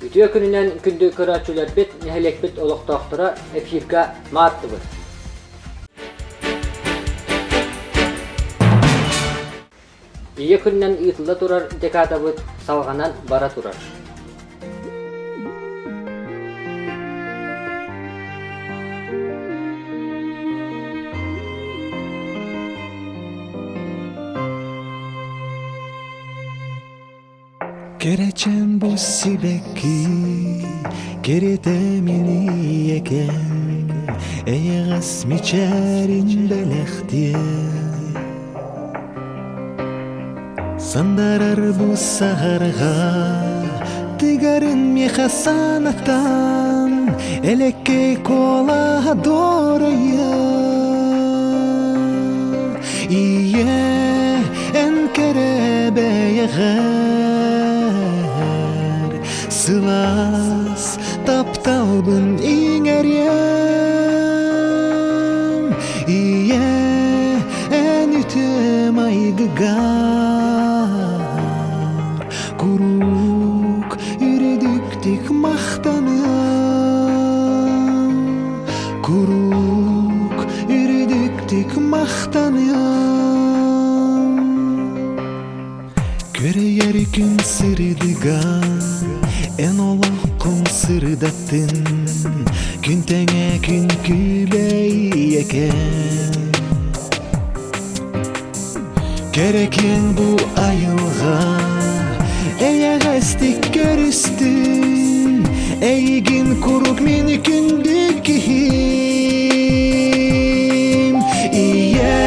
Үтүө күнүнэн күндү көрөөччүлэрбит, нэһилиэкпит олохтоохторо эфирга мааттыбыт. Ийэ күнүнэн ыытылла турар декадабыт салҕанан бара турар. Кэрэчээн бу сибэкки, кэрэтэ минийэкэн, эйэҕэс мичээрин бэлэхтиэ. Сандарар бу саһарҕа, тыгарын миэхэ санатан, элэккэй куолаһа дуорайа. Ийэ, эн кэрэ бэйэҕэр сылаас тапталбын иҥэриэм. Ийэ, эн үтүө майгыгар куруук үрдүктүк махтаныам. Куруук үрдүктүк махтаныам. Көрөйөр күн сырдыга, эн олоххун сырдаттын, күн тэҥэ күн күбэй экен. Кэрэкиэн бу айылҕа, эйэҕэстик көрүстүн, эйигин куруук мин күндү киһим. Ийэ,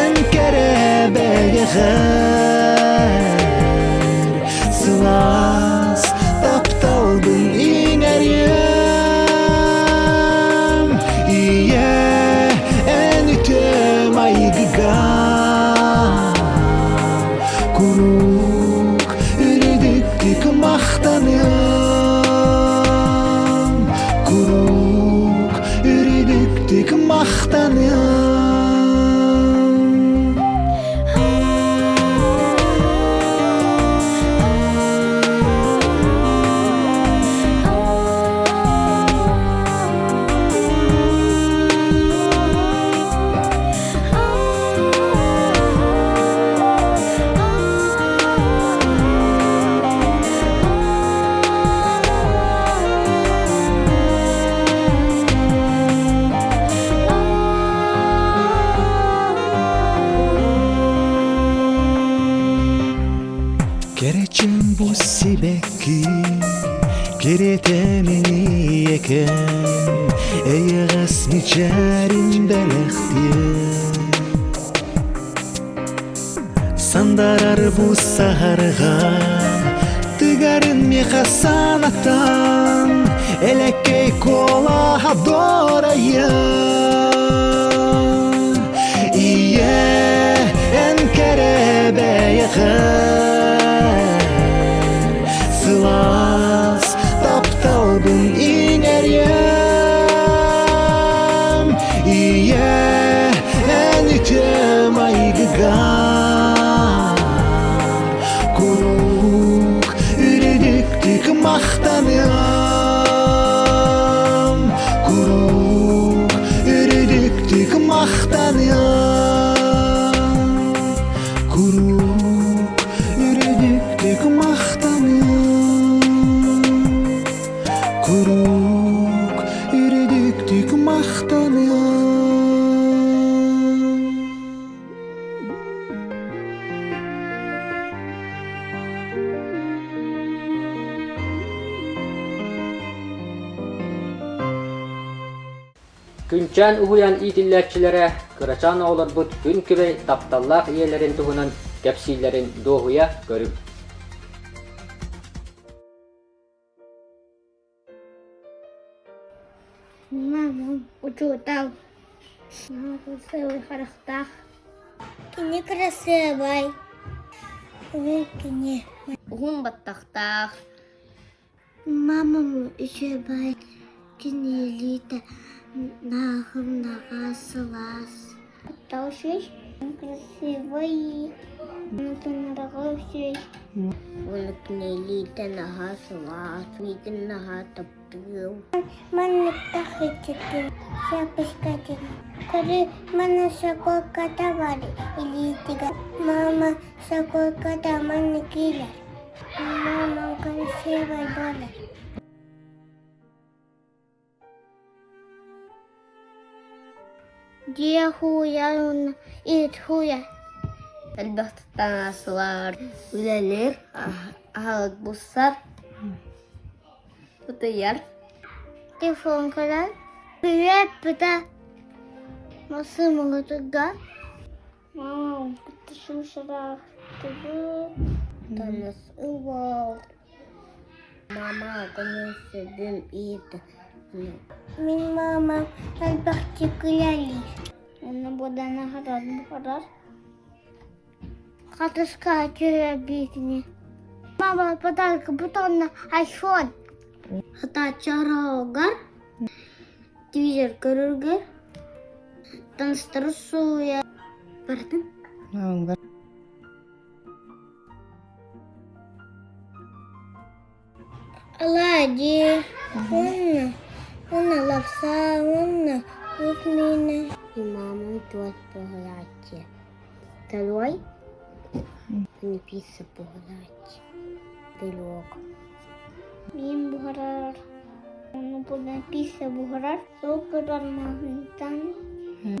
эн кэрэ бэйэҕэр сылаас тапталбын иҥэриэм. Ийэ, эн үтүө майгыга куруук үрдүктүк махтаныам. Куруук үрдүктүк махтаныам. Кэрэчээн бу сибэкки, кэрэтэ минийэкэн, эйэҕэс мичээрин бэлэхтиэ. Сандарар бу саһарҕа, тыгарын миэхэ санатан, элэккэй куолаһа дуорайа. Ийэ, эн кэрэ бэйэҕэр сылаас тапталбын иҥэриэм. Ийэ, эн үтүө майгыга куруук үрдүктүк махтаныам. Куруук үрдүктүк махтаныам. Куруук үрдүктүк махтаныам. Куруук үрдүктүк махтаныам. Күнчээн уһуйаан иитиллээччилэрэ кырачаан оҕолорбут күн күбэй тапталлаах ийэлэрин туһунан кэпсииллэрин дуоһуйа көрүҥ. Мамам учуутал. Наһаа харахтаах. Кини кырасыабай. Уһун кини. Уһун баттахтаах. Мамам үчүгэй. Кини илиитэ нааһым наҕаа сылаас. Таушый. Красивый. Уонна наһаа сылаас, миигин наһаа таптыыр. Манныктах иччитин шапочкатын көрү маны соколката бар илиитигэр. Мама соколката маннык киирэр. Мама красивый буолар. Дьиэ хууйар уонна иһит хууйар. Элбэх таҥаслар, үлэлиир, аһылык буссар, утуйар. Телефон көрөр. Бүлэппитэ массыымаларга мамам кытта сушараахтыбыт. Танас ылбал. Мама көмөсөбүм иит. Мин мамам элбэхтик үлэлиир. Уонна буодана харар буһарар. Хатыска түһэрбитини. Мама подарка бутонна айфон. Хатааччарогар телевизор көрөргөр таныстары сууйа бардым. Оладьи, уонна уонна лапса, уонна кус миинэ. И мамам туос буһарааччы. Второй не пицца буһарааччы. Пирог. Миин буһарар. Ону будан пицца буһарар. Сол көрөр маһынтан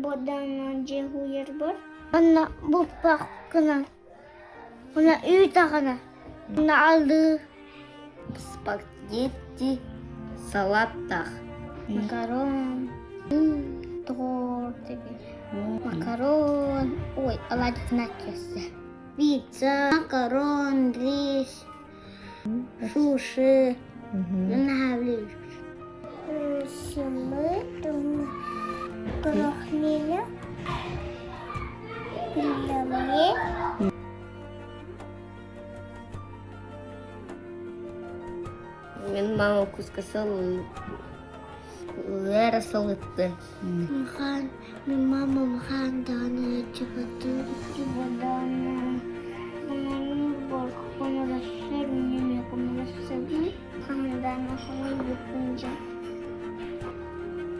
будан дьиэ хуйарбар. Онно буппах гынан Уна үүт аҕана. Уна алыы. Спагетти салаттах. Макарон. Торт. Макарон. Ой, оладьи кессе. Пицца, макарон, рис, суши. Наһаа Сымыт, крахмеля, пельмени. Мин мама кускасыл Лера салытты. Махан, мин мамам хаан даҕаны чапатын водан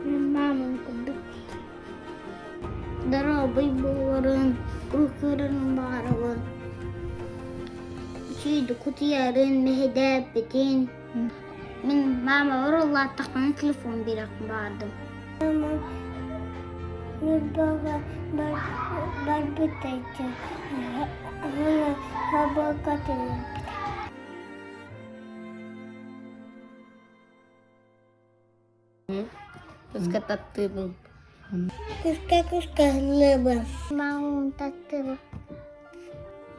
Мин мамам курдук доруобай буоларын, куркурун баҕарабын. Үчүгэйдик утуйарын, мэһэйдээппитин. Мин мамабар улааттахпына телефон биэриэхпин баҕардым. Мамам Ньурбаҕа барбыта Куска таптыыбын. Куска кускалыыбын. Мамам таптыыбын.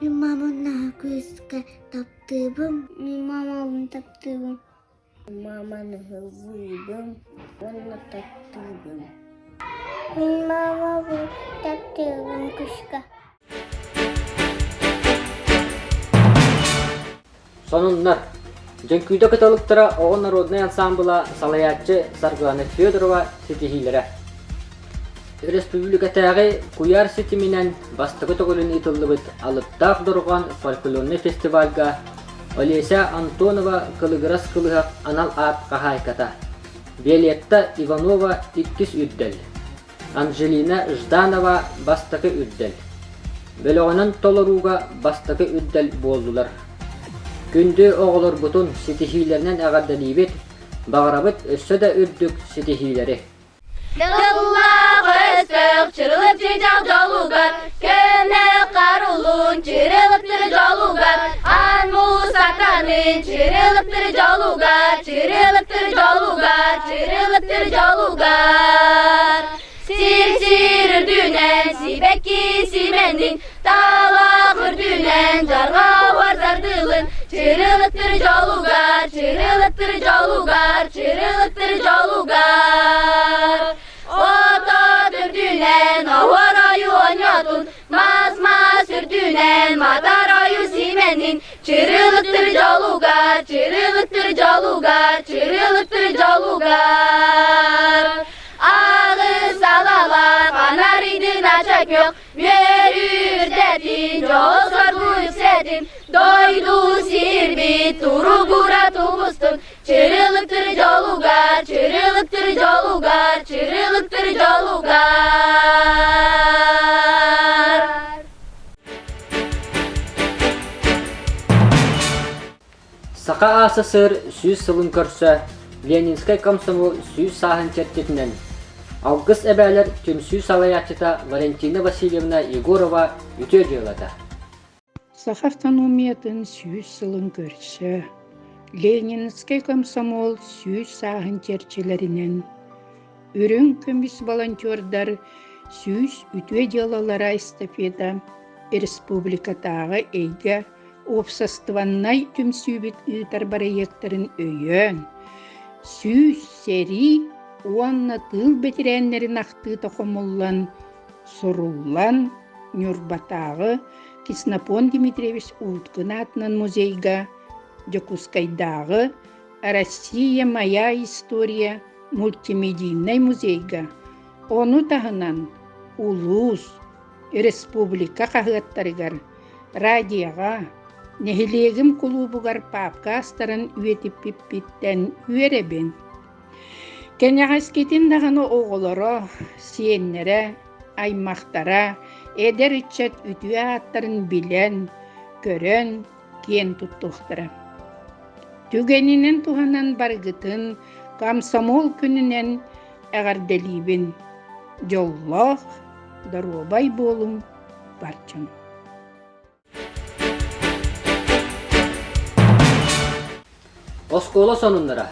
Мин мамам наһаа куска таптыыбын. Мин мамабын таптыыбын. Маманы ыллыыбын уонна таптыыбын. Мин мамабын таптыыбын куска. Сонуннар. Дьөҥкүүдэ кыталыктара оҕо народнай ансаамбыла салайааччы Саргылана Федорова ситиһиилэрэ. Өрөспүүбүлүкэтээҕи куйаар ситиминэн бастакы төгүлүн ыытыллыбыт Алыптаах дорҕоон фольклорнай фестивальга Олеся Антонова Кылыгырас кылыһах анал аат хаһаайката, Виолетта Иванова иккис үрдэл, Анжелина Жданова бастакы үрдэл. Бөлөҕүнэн толорууга бастакы үрдэл буоллулар. Күндү оҕолорбутун ситиһиилэринэн эҕэрдэлиибит, баҕарабыт өссө да үрдүк ситиһиилэри! Тыллаах өстөөх чырылып чыычаах дьолугар, Көнө харулун чырылыптыр дьолугар, Аан муусаканын чырылыптыр дьолугар, Чырылыптыр дьолугар, чырылыптыр дьолугар. Сир-сир үрдүнэн сибэкки симэнин, Талах үрдүнэн жарга уарзардылын, Чырылыктыр дьолугар, чырылыктыр дьолугар, чырылыктыр дьолугар. Ото үрдүнэн оһуор ойуу онньотун, Мас-мас үрдүнэн матар ойуу симэнин, Чырылыктыр дьолугар, чырылыктыр дьолугар, чырылыктыр дьолугар. Аҕыс алалар, ханарыйдын ача күөх, Үөрүү. күүрдүн, дойду сирбит туругура тубустун, чырылыктыр дьолугар, чырылыктыр дьолугар, чырылыктыр дьолугар. Саха АССР 100 сылын көрсө Ленинскэй комсомол 100 сааһын чэрчитинэн Алгыс эбээлэр түмсүү салайааччыта Валентина Васильевна Егорова үтүө дьыалата. Саха автономиятын 100 сылын көрсө Ленинскэй комсомол 100 сааһын чэрчилэринэн Үрүҥ көмүс волонтердар 100 үтүө дьыалалара эстафета республикатааҕы эйгэ уопсастыбаннай түмсүүбүт ыытар бырайыактарын өйөөн, 100 сэрии уонна тыыл бэтэрээннэрин ахтыыта хомуллан, суруллан, Ньурбатааҕы Ксенофонт Дмитриевич Уткин аатынан музейга Дьокуускайдааҕы «Россия моя история» мультимедийнай музейга, ону таһынан улуус, республика хаһыаттарыгар, радиоҕа, нэһилиэгим кулуубугар паапка астарын үйэтиппиппиттэн үөрэбин. Кэнэҕэскитин даҕаны оҕолоро, сиэннэрэ, аймахтара, эдэр ыччат үтүө ааттарын билэн, көрөн, киэн туттуохтара. Түгэнинэн туһанан барыгытын комсомол күнүнэн эҕэрдэлиибин! Дьоллоох, доруобай буолуҥ, бар дьон! Оскуола сонуннара.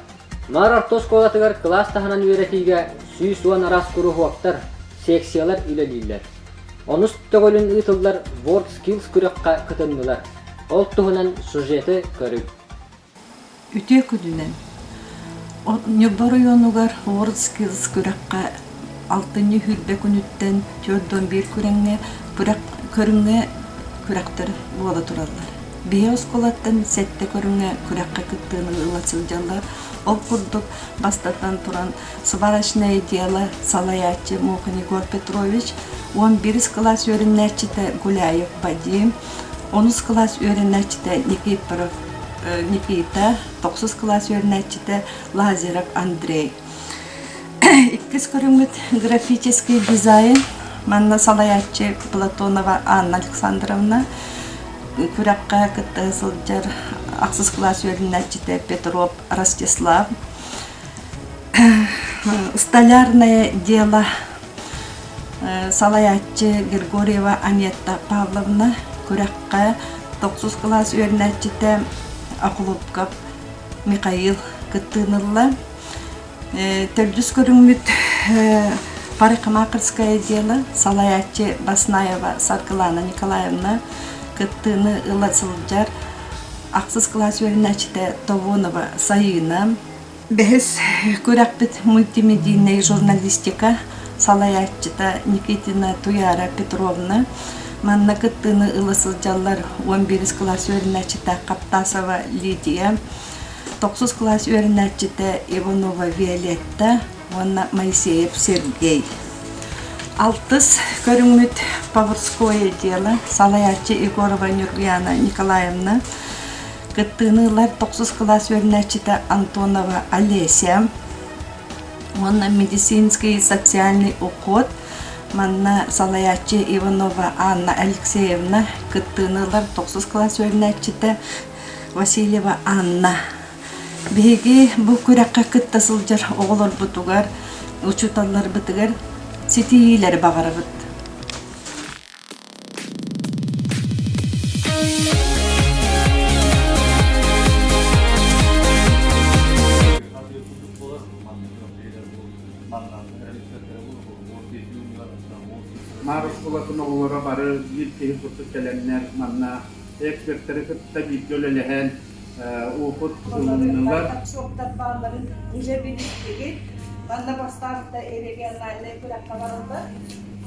Маар орто оскуолатыгар кылаас таһынан үөрэтиигэ 110 араас куруһуоктар, секциялар үлэлииллэр. Онус төгүлүн ыытыллар WorldSkills күрэххэ кытыннылар. Ол туһунан сюжеты көрүҥ. Үтүө күнүнэн! Ньурба оройуонугар WorldSkills күрэххэ алтынньы сүүрбэ күнүттэн 41 күрэҥҥэ көрүҥҥэ күрэхтэр буола тураллар. Биһи оскуолаттан сэттэ көрүҥҥэ күрэххэ кыттыыны ыла сылдьаллар. Ол курдук, бастатан туран, сварочное дело салайааччы Мохин Егор Петрович, 11 кылаас үөрэнээччитэ Гуляев Вадим, онус кылаас үөрэнээччитэ Никифоров Никита, тохсус кылаас үөрэнээччитэ Лазарев Андрей. Иккис көрүҥмүт графический дизайн. Манна салайааччы Платонова Анна Александровна күрэххэ кытта сылдьар ахсыс кылаас үөрэнээччитэ Петров Ростислав. Столярное дело салайааччы Григорьева Анетта Павловна күрэххэ тохсус кылаас үөрэнээччитэ Охлопков Михаил кыттыыны ылла. Төрдүс көрүҥмүт парикмахерское дело салайааччы Баснаева Саргылана Николаевна кыттыыны ыла сылдьар. Ахсыс кылаас үөрэнээччитэ Тобонова Сайыына. Бэһис күрэхпит мультимедийнай журналистика салайааччыта Никитина Туяра Петровна. Манна кыттыыны ыла сылдьаллар 11 кылаас үөрэнээччитэ Хаптасова Лидия, тохсус кылаас үөрэнээччитэ Иванова Виолетта уонна Моисеев Сергей. Алтыс көрүҥмүт Поварское дело салайааччы Егорова Нюргуяна Николаевна кыттыыны ылар тохсус кылаас үөрэнээччитэ Антонова Олеся уонна медицинский социальный уход манна салайааччы Иванова Анна Алексеевна кыттыыны ылар тохсус кылаас үөрэнээччитэ Васильева Анна. Биһиги бу күрэххэ кытта сылдьар оҕолорбутугар, учууталларбытыгар ситиһиилэри баҕарабыт. Маар оскуолатын оҕолоро бары биир киһи курдук кэлэннэр манна экспертэри кытта бииргэ үлэлэһэн опыт ылыннылар. Суоптар баалларын уже билистигит. Манна бастаабыта региональнай күрэххэ бараллар.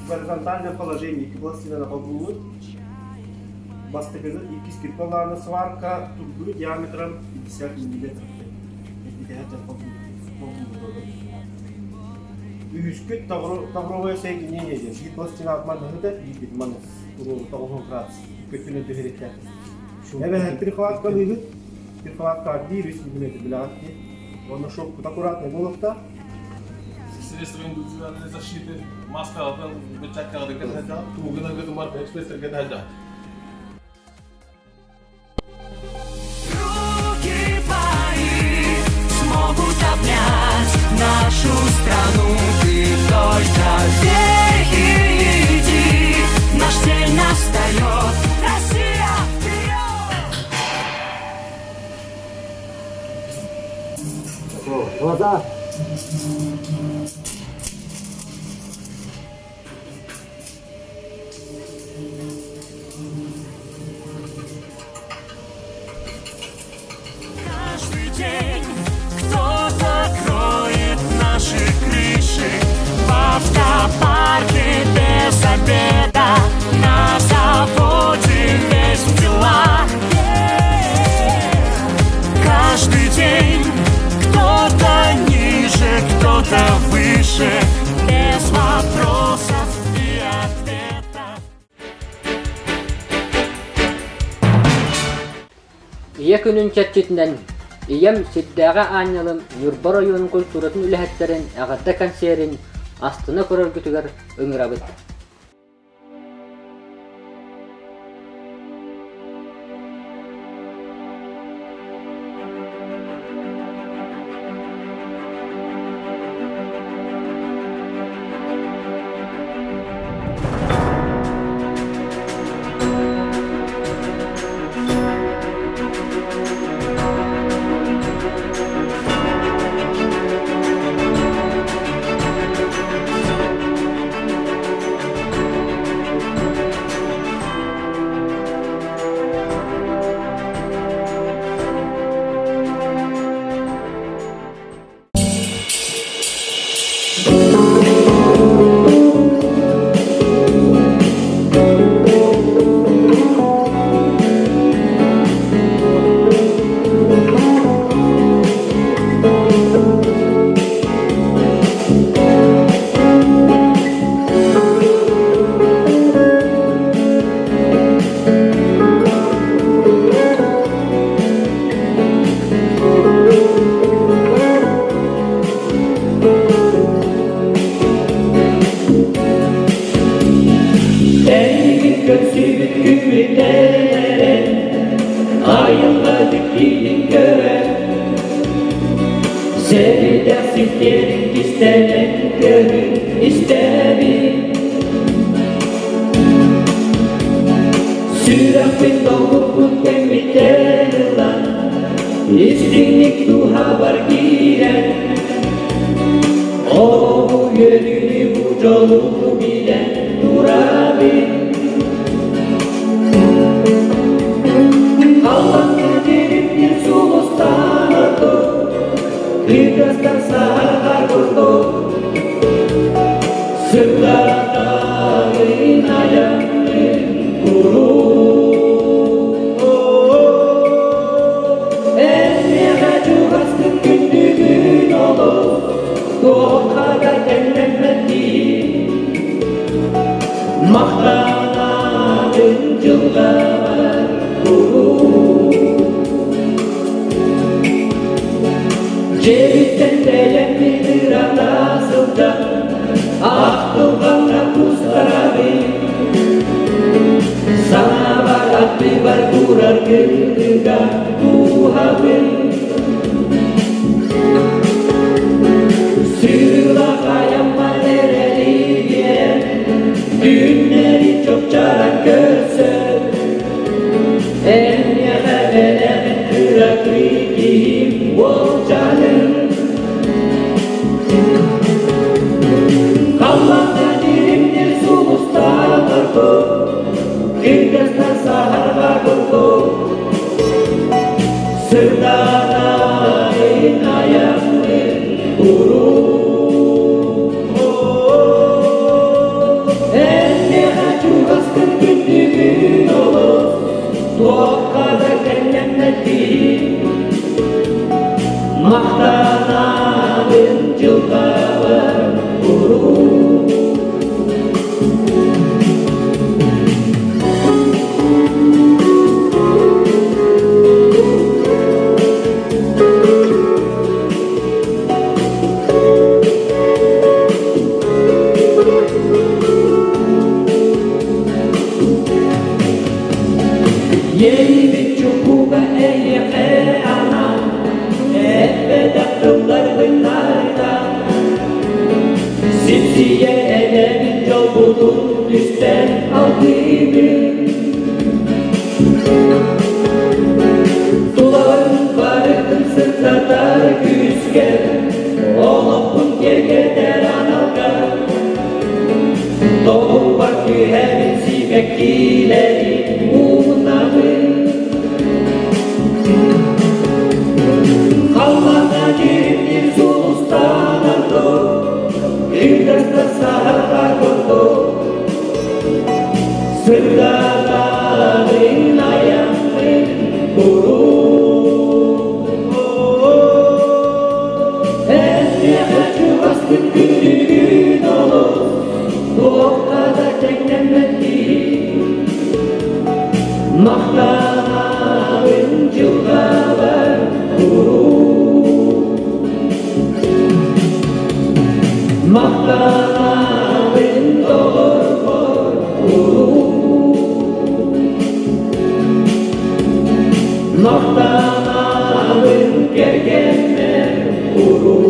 Горизонтальное положение икки пластинаны холбуубут. Бастакыны иккис кирпалааны сварка турбу диаметром 50 мм. Үһүскүт тавровое соединение диэн биир пластина манныһыта биир манны туруору тоҕуһун градус көтүнэ түһэритэ. Эбэһээт прихваткалыыгыт, прихватка биир үс миллиметр билэҕит дии. Уонна шовкут аккуратнай буолуохтаах. Средства индивидуальной защиты, маскаҕытын, быччаккаҕытын кэтэ тугу гына бар экспертэргэ сылдьаҕыт. Руки твои смогут обнять нашу страну. Ты только верь и иди, наш день настает. Россия, вперед! Глаза! Каждый день кто-то кроет наши крыши В автопарке без обеда На заводе весь в делах Каждый день кто-то ниже, кто-то выше Без вопросов и ответов Ийэ күнүн чэрчитинэн Ийэм сирдээҕи аанньалым Ньурба оройуонун культуратын үлэһиттэрин эҕэрдэ кэнсиэрин астына көрөргүтүгэр ыҥырабыт. Эйигин көрсүбүт күммүтэн айылҕа дьиктитин көрөн Сэбирдэх сиккиэрин кистэлэҥ көрүн истэбин Сүрэхпин долгуппут кэммиттэн ылан Истиҥник дууһабар киирэн Олоҕу үөрүүнү бу дьолу билэн турабын Халлааҥҥа дьиримниир сулустан ордук Кыргастар саһарҕа курдук Сырдатарын айаннын куруук Эн миэхэ чугаскын күндүгүн олус Туохха да тэҥнэммэт дии Махтанабын дьылҕабар куруук Дьиэбиттэн тэйэммит ырата сылдьан Ахтылҕаҥҥа кустарабын Санаабар аттыбар турар кыргыга дууһабын Сыылах айаммар эрэли биэрэн Күннэри чопчаран көрсөн Эн миэхэ бэлэҕин кыракый киһим уолчаным Халлаанна диримнир сулустаан ордук Кыргастан саһарҕа курдук Сырдаанайын айаммын куруук Эн миэхэ чугаскын күндүгүн олус Туохха да тэҥнэммэтин Махтанабын дьылҕабар куруук түстэн алгыыбын. Тулабын барытын сырдатар күүскэр, олохпун киэргэтэр аналга. Тобукпар түһэбин сибэккилэри уунабын. Халлаана дьиримниир сулустаанар дуу, кыргастар саһарҕа курдук. Сырдатарын айаммын куруук. Эн миэхэ чугастык күндүгүн олус, туохха да тэҥнэммэт киһи. Махтанабын дьылҕабар куруук. Махтанабын доҕорбор куруук. Махтанабын кэргэммэр куруук.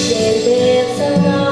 Сэрбэх санаа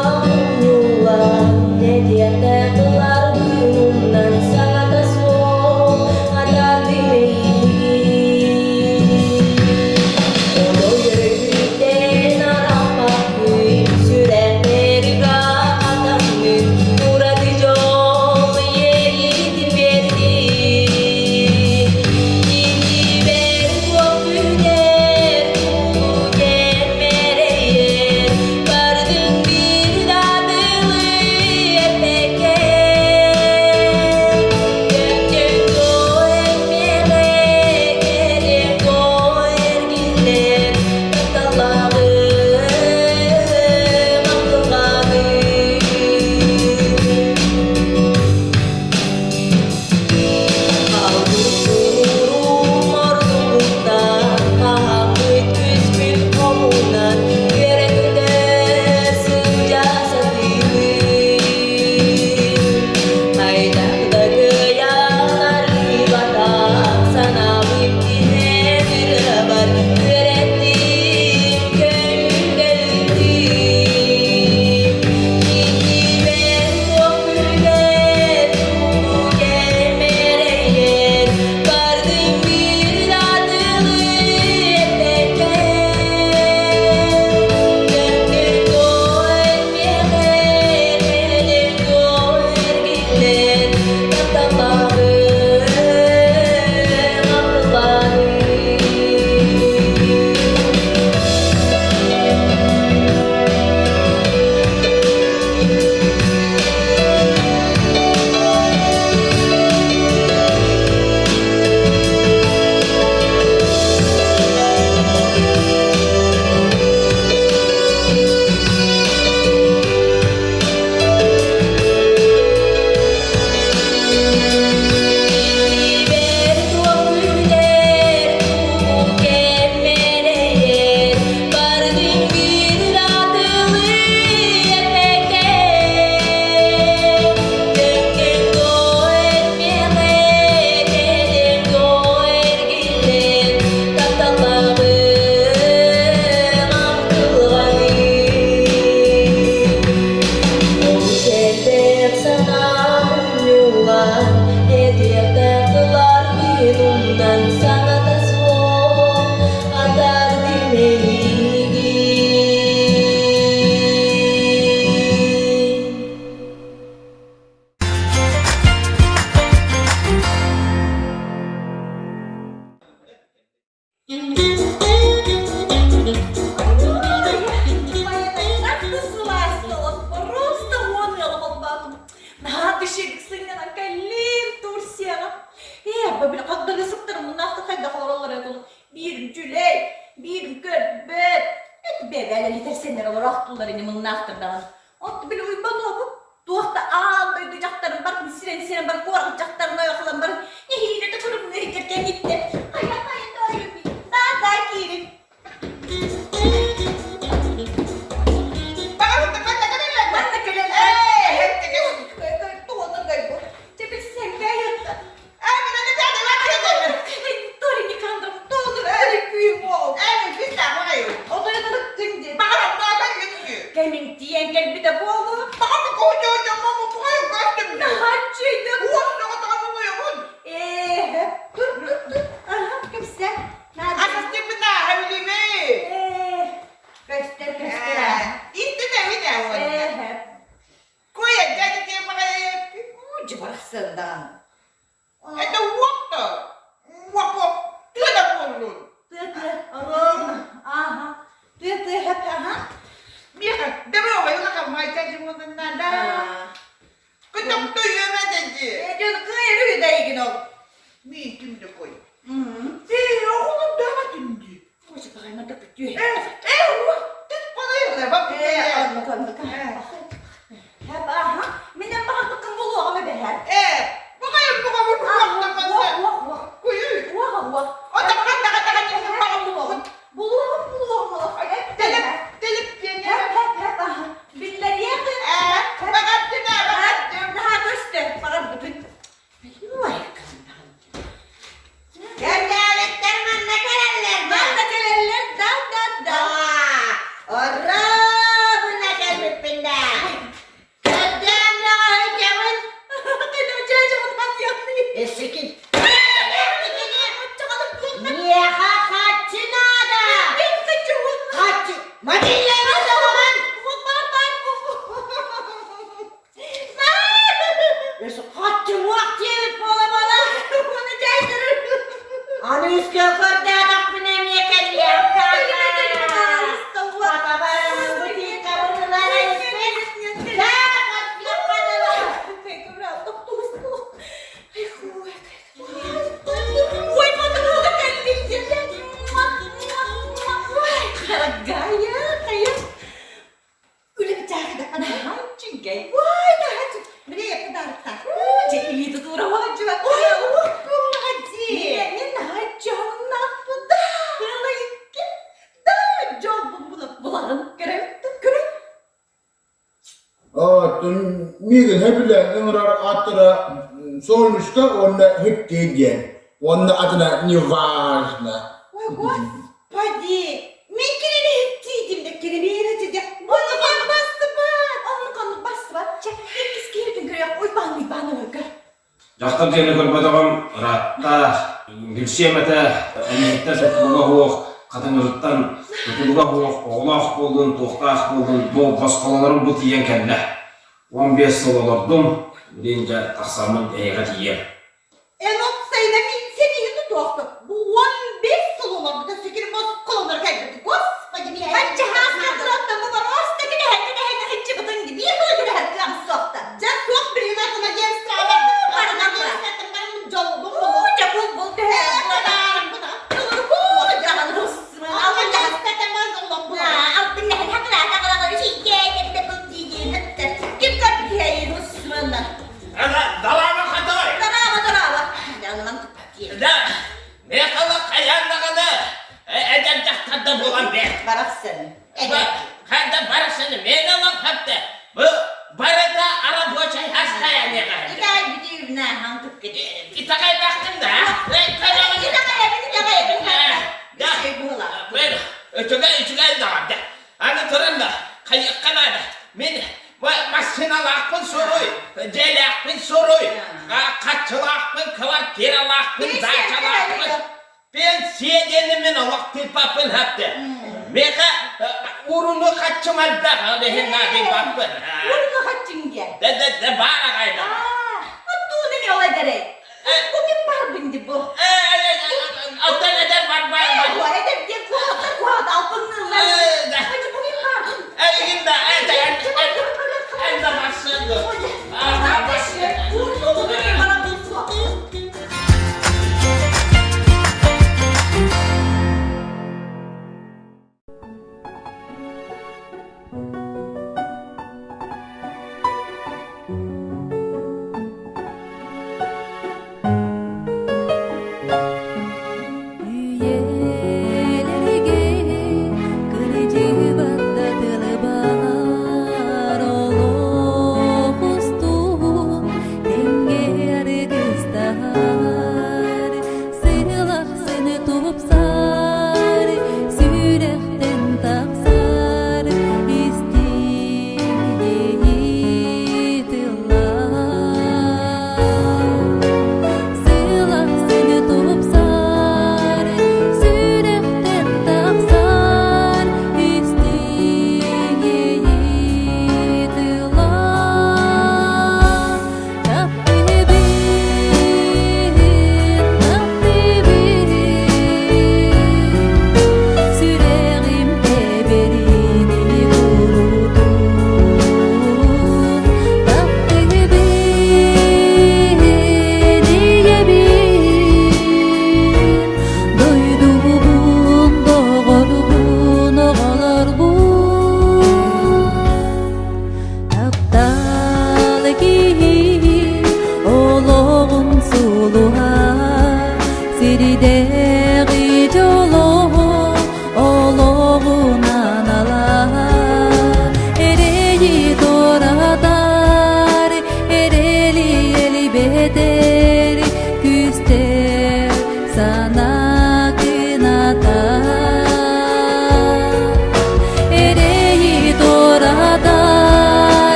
олороохтуулар ини муннаахтар даҕаны. Онто били Уйбан уобу туох да аан дойду дьахтарын бар сирэн-сирэн бар куорат дьахтарын ойохолон бар нэһиилэ да курумныы кэргэнниттэр. Хайа хайа тоойум да киирин. Манна кэлэллэр. Кэмиҥтийэн кэлбитэ буолуо. Ээ, тур, тур, тур. Аха, кэпсэ. Ээ, көстөр, көстөр. Ээ, Дьыбарахсан даҕаны. Это уопта, уоп-уоп, тыа да буоллун. Тыа-тыа, оруолун, ааха, тыа-тыа хэп, аха. Миэхэ, дороой, улахан майка дьымылынна да. Кытыкту үөмэ дэдьи. Э, дьон кыайыр үһү да игин ол. Миитим да кой. Ээ, оҕолор даҕа түнди. Ой, баҕайма да күтүө. Э, э, түс балайылар, бак Э, оннук, оннук. Хэп, аха. Минем баҕарбыккын булуоҕум эбэһээт. Э, баҕайым буҕабын Уох, уох, уох. Куйуй. Уох, уох. Ота баҕа даҕа даҕа баҕам булуоҕун. Булуоҕум, булуоҕум олох. Телеп, телеп диэн. Хэп, хэп, хэп, аха. Биллэриэх. Э, баҕардым, баҕардым. Наһаа көстөр, баҕарбытын. Ой, Кэргээбиттэр манна кэлэллэр да? Манна кэлэллэр, да, да, да. Оруобуна кэлбиппин да. Көрдөөн бөҕөһүдьэбин. Эсикин. Миэхэ хаччы наада. Хаччы. Мобильнайга соҕобун. Хаччы-муох диэбит буола-буола. Аны үскэ көрдөөтөхпүнэ эмиэ кэлиэм. Үлэбитээхи чүгэй. Уай, наһаа Били подарок Дьэ, илии тутуура уһаджыба. Ой, ух, куллади. Мен наһаа дьоһуннаахпын да. Тыала икки. Да, дьолбун булаҕын көрөбүт, көрө. Оттон миигин сөбүлээн ыҥырар ааттара Солнышко уонна Хиттей диэн. Уонна атына неважно. Ой, господи! Мен кинини хиттиидим да кинини этиде. Оннук оннук бассыбат. Оннук оннук бассыбат. Чэ, иккис киһитин көрүөх Уйбаан Уйбаан өлгөр. Дьахтар диэни көрбөтөҕүм ыраатта, билсиэм этэ, эмиһиттэн тутулуга суох, хатыҥырыттан тутулуга суох, оҕолоох буоллун, туохтаах буоллун, бу босхолонорум бу тиийэн кэллэ. 15 сыл олордум, билигин дьэ тахсаммын эйиэхэ тиийиэм. Эн опсайда мин сениһин тутуохтук. Бу 15 сыл олорбута сүкүр босхолонор кэлбит. Господи, Хаччаһааскатыраттан бороста килэһэн килэһэн хиччибытын биир тылы килэһэн кыам суохта. Дьэ суох билин атын агентствоҕа бардым. Барынан барым дьолбум булу. Дьэ бул бул төһө Далаама хатай! Дараба, дараба. Да, мехала хайаан даҕаны эдэр дьахтарда буолан бэр. Барахсан. Ханда барахсаны мен алан хапты. Бу барыта рабочай хастаянега. Итай бүтүүбүнэ хан түккеди. Итагайбахтым да. Итагайбын, итагайбын. Да. Бэр, үчүгэй үчүгэй даҕаны. Аны туран да, хайыахха наада. Мин массыыналаахпын суруй, дьиэлээхпин суруй, хаччылаахпын, квартиралаахпын, даачалаахпын. Пенсия диэни мин олох тыыппаппын хапты. Миэхэ уруну хаччым элбэх, ол иһин наадыйбаппын. Уруну хаччыҥ диэн? Да, да, да, баар аҕайда. Оттууну эмиэ ол эдэрэй. Бу мин барбын ди бу. Оттон эдэр бар бар. Эдэр диэн куһаҕаттан куһаҕат албынныыллар. Бу мин барбын. Эйигин да, эн да барсыан дуо?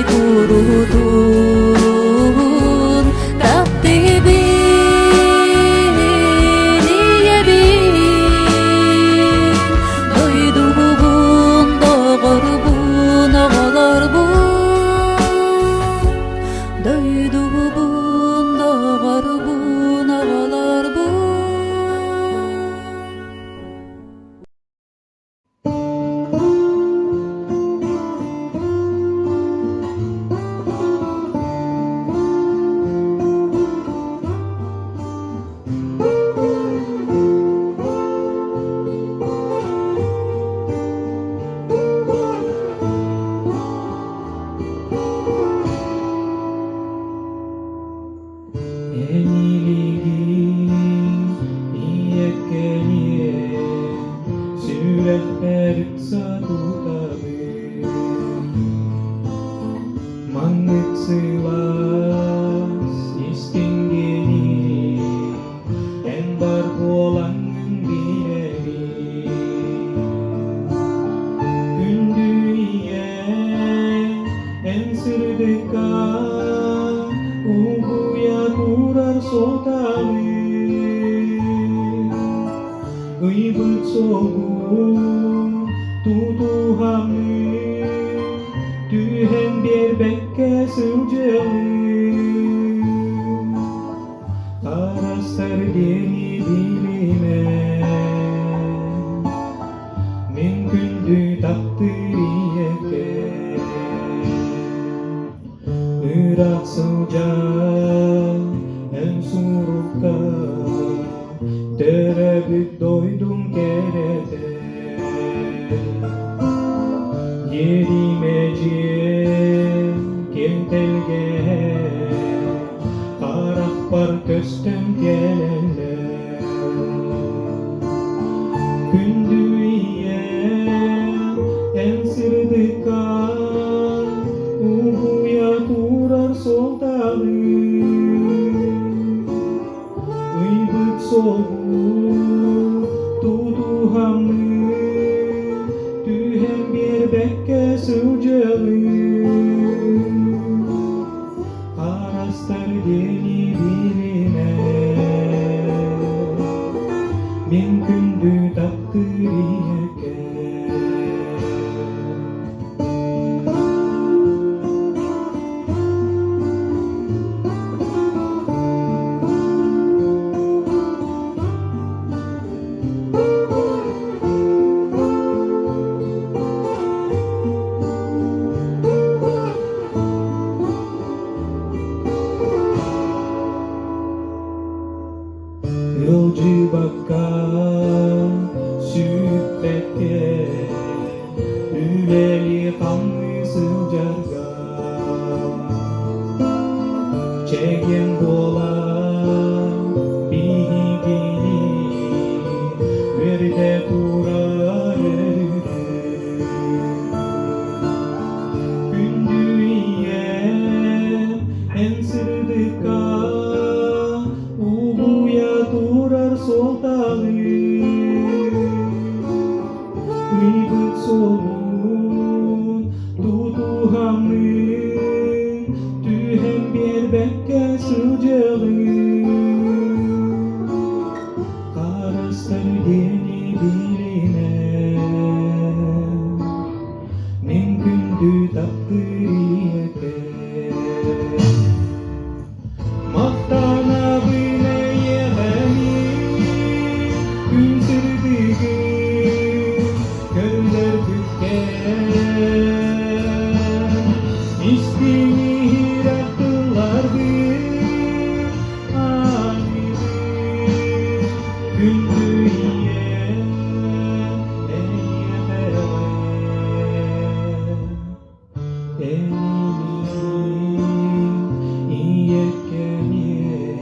Куруутун таптыыбын ийэбин, дойдубун, доҕорбун, оҕолорбун, дойдубун, доҕорбун, оҕолорбун. Энилигин ийэккэниэ сүрэхпэр ыкса тутабын Маннык сылаас истиҥ эн бар буолаҥҥын билэбин Күндү ийэм эн сырдыкка угуйа турар суолталыы Ыйбыт суолгун тутуһаммын түһэн биэрбэккэ сылдьабын Харастар диэни билимэ Мин күндү таптыыр ийэккэм Ыраах сылдьан эн сурукка Төрөөбүт дойдум кэрэтэ Иэримэ дьиэм киэҥ тэлгэһэ Харахпар көстөн кэлэллэр Күндү ийэм эн сырдыкка Угуйа турар суолталыы Ыйбыт суолбун тутуһаммын Түһэн биэрбэккэ сылдьабын Харастар диэни билимэ Мин күндү таптыыр ийэккэм Ыалдьыбакка, сүппэккэ үлэлии-хамныы сылдьарга Чэгиэн буолан биһигини үөрдэ турар өрүтү Күндү ийэм эн сырдыкка угуйа турар суолталыы Ыйбыт суолун тутуһаммын түһэн биэрбэккэ сылдьабын Харыстар диэни билимэ Мин күндү таптыыр ийэкэм Махтанабын эйиэхэни күн сырдыгын көрдөрбүккэр Истиҥ иһирэх тылларгын аныыбын күндү ийэм эйиэхэ Энилиин ийэккэниэн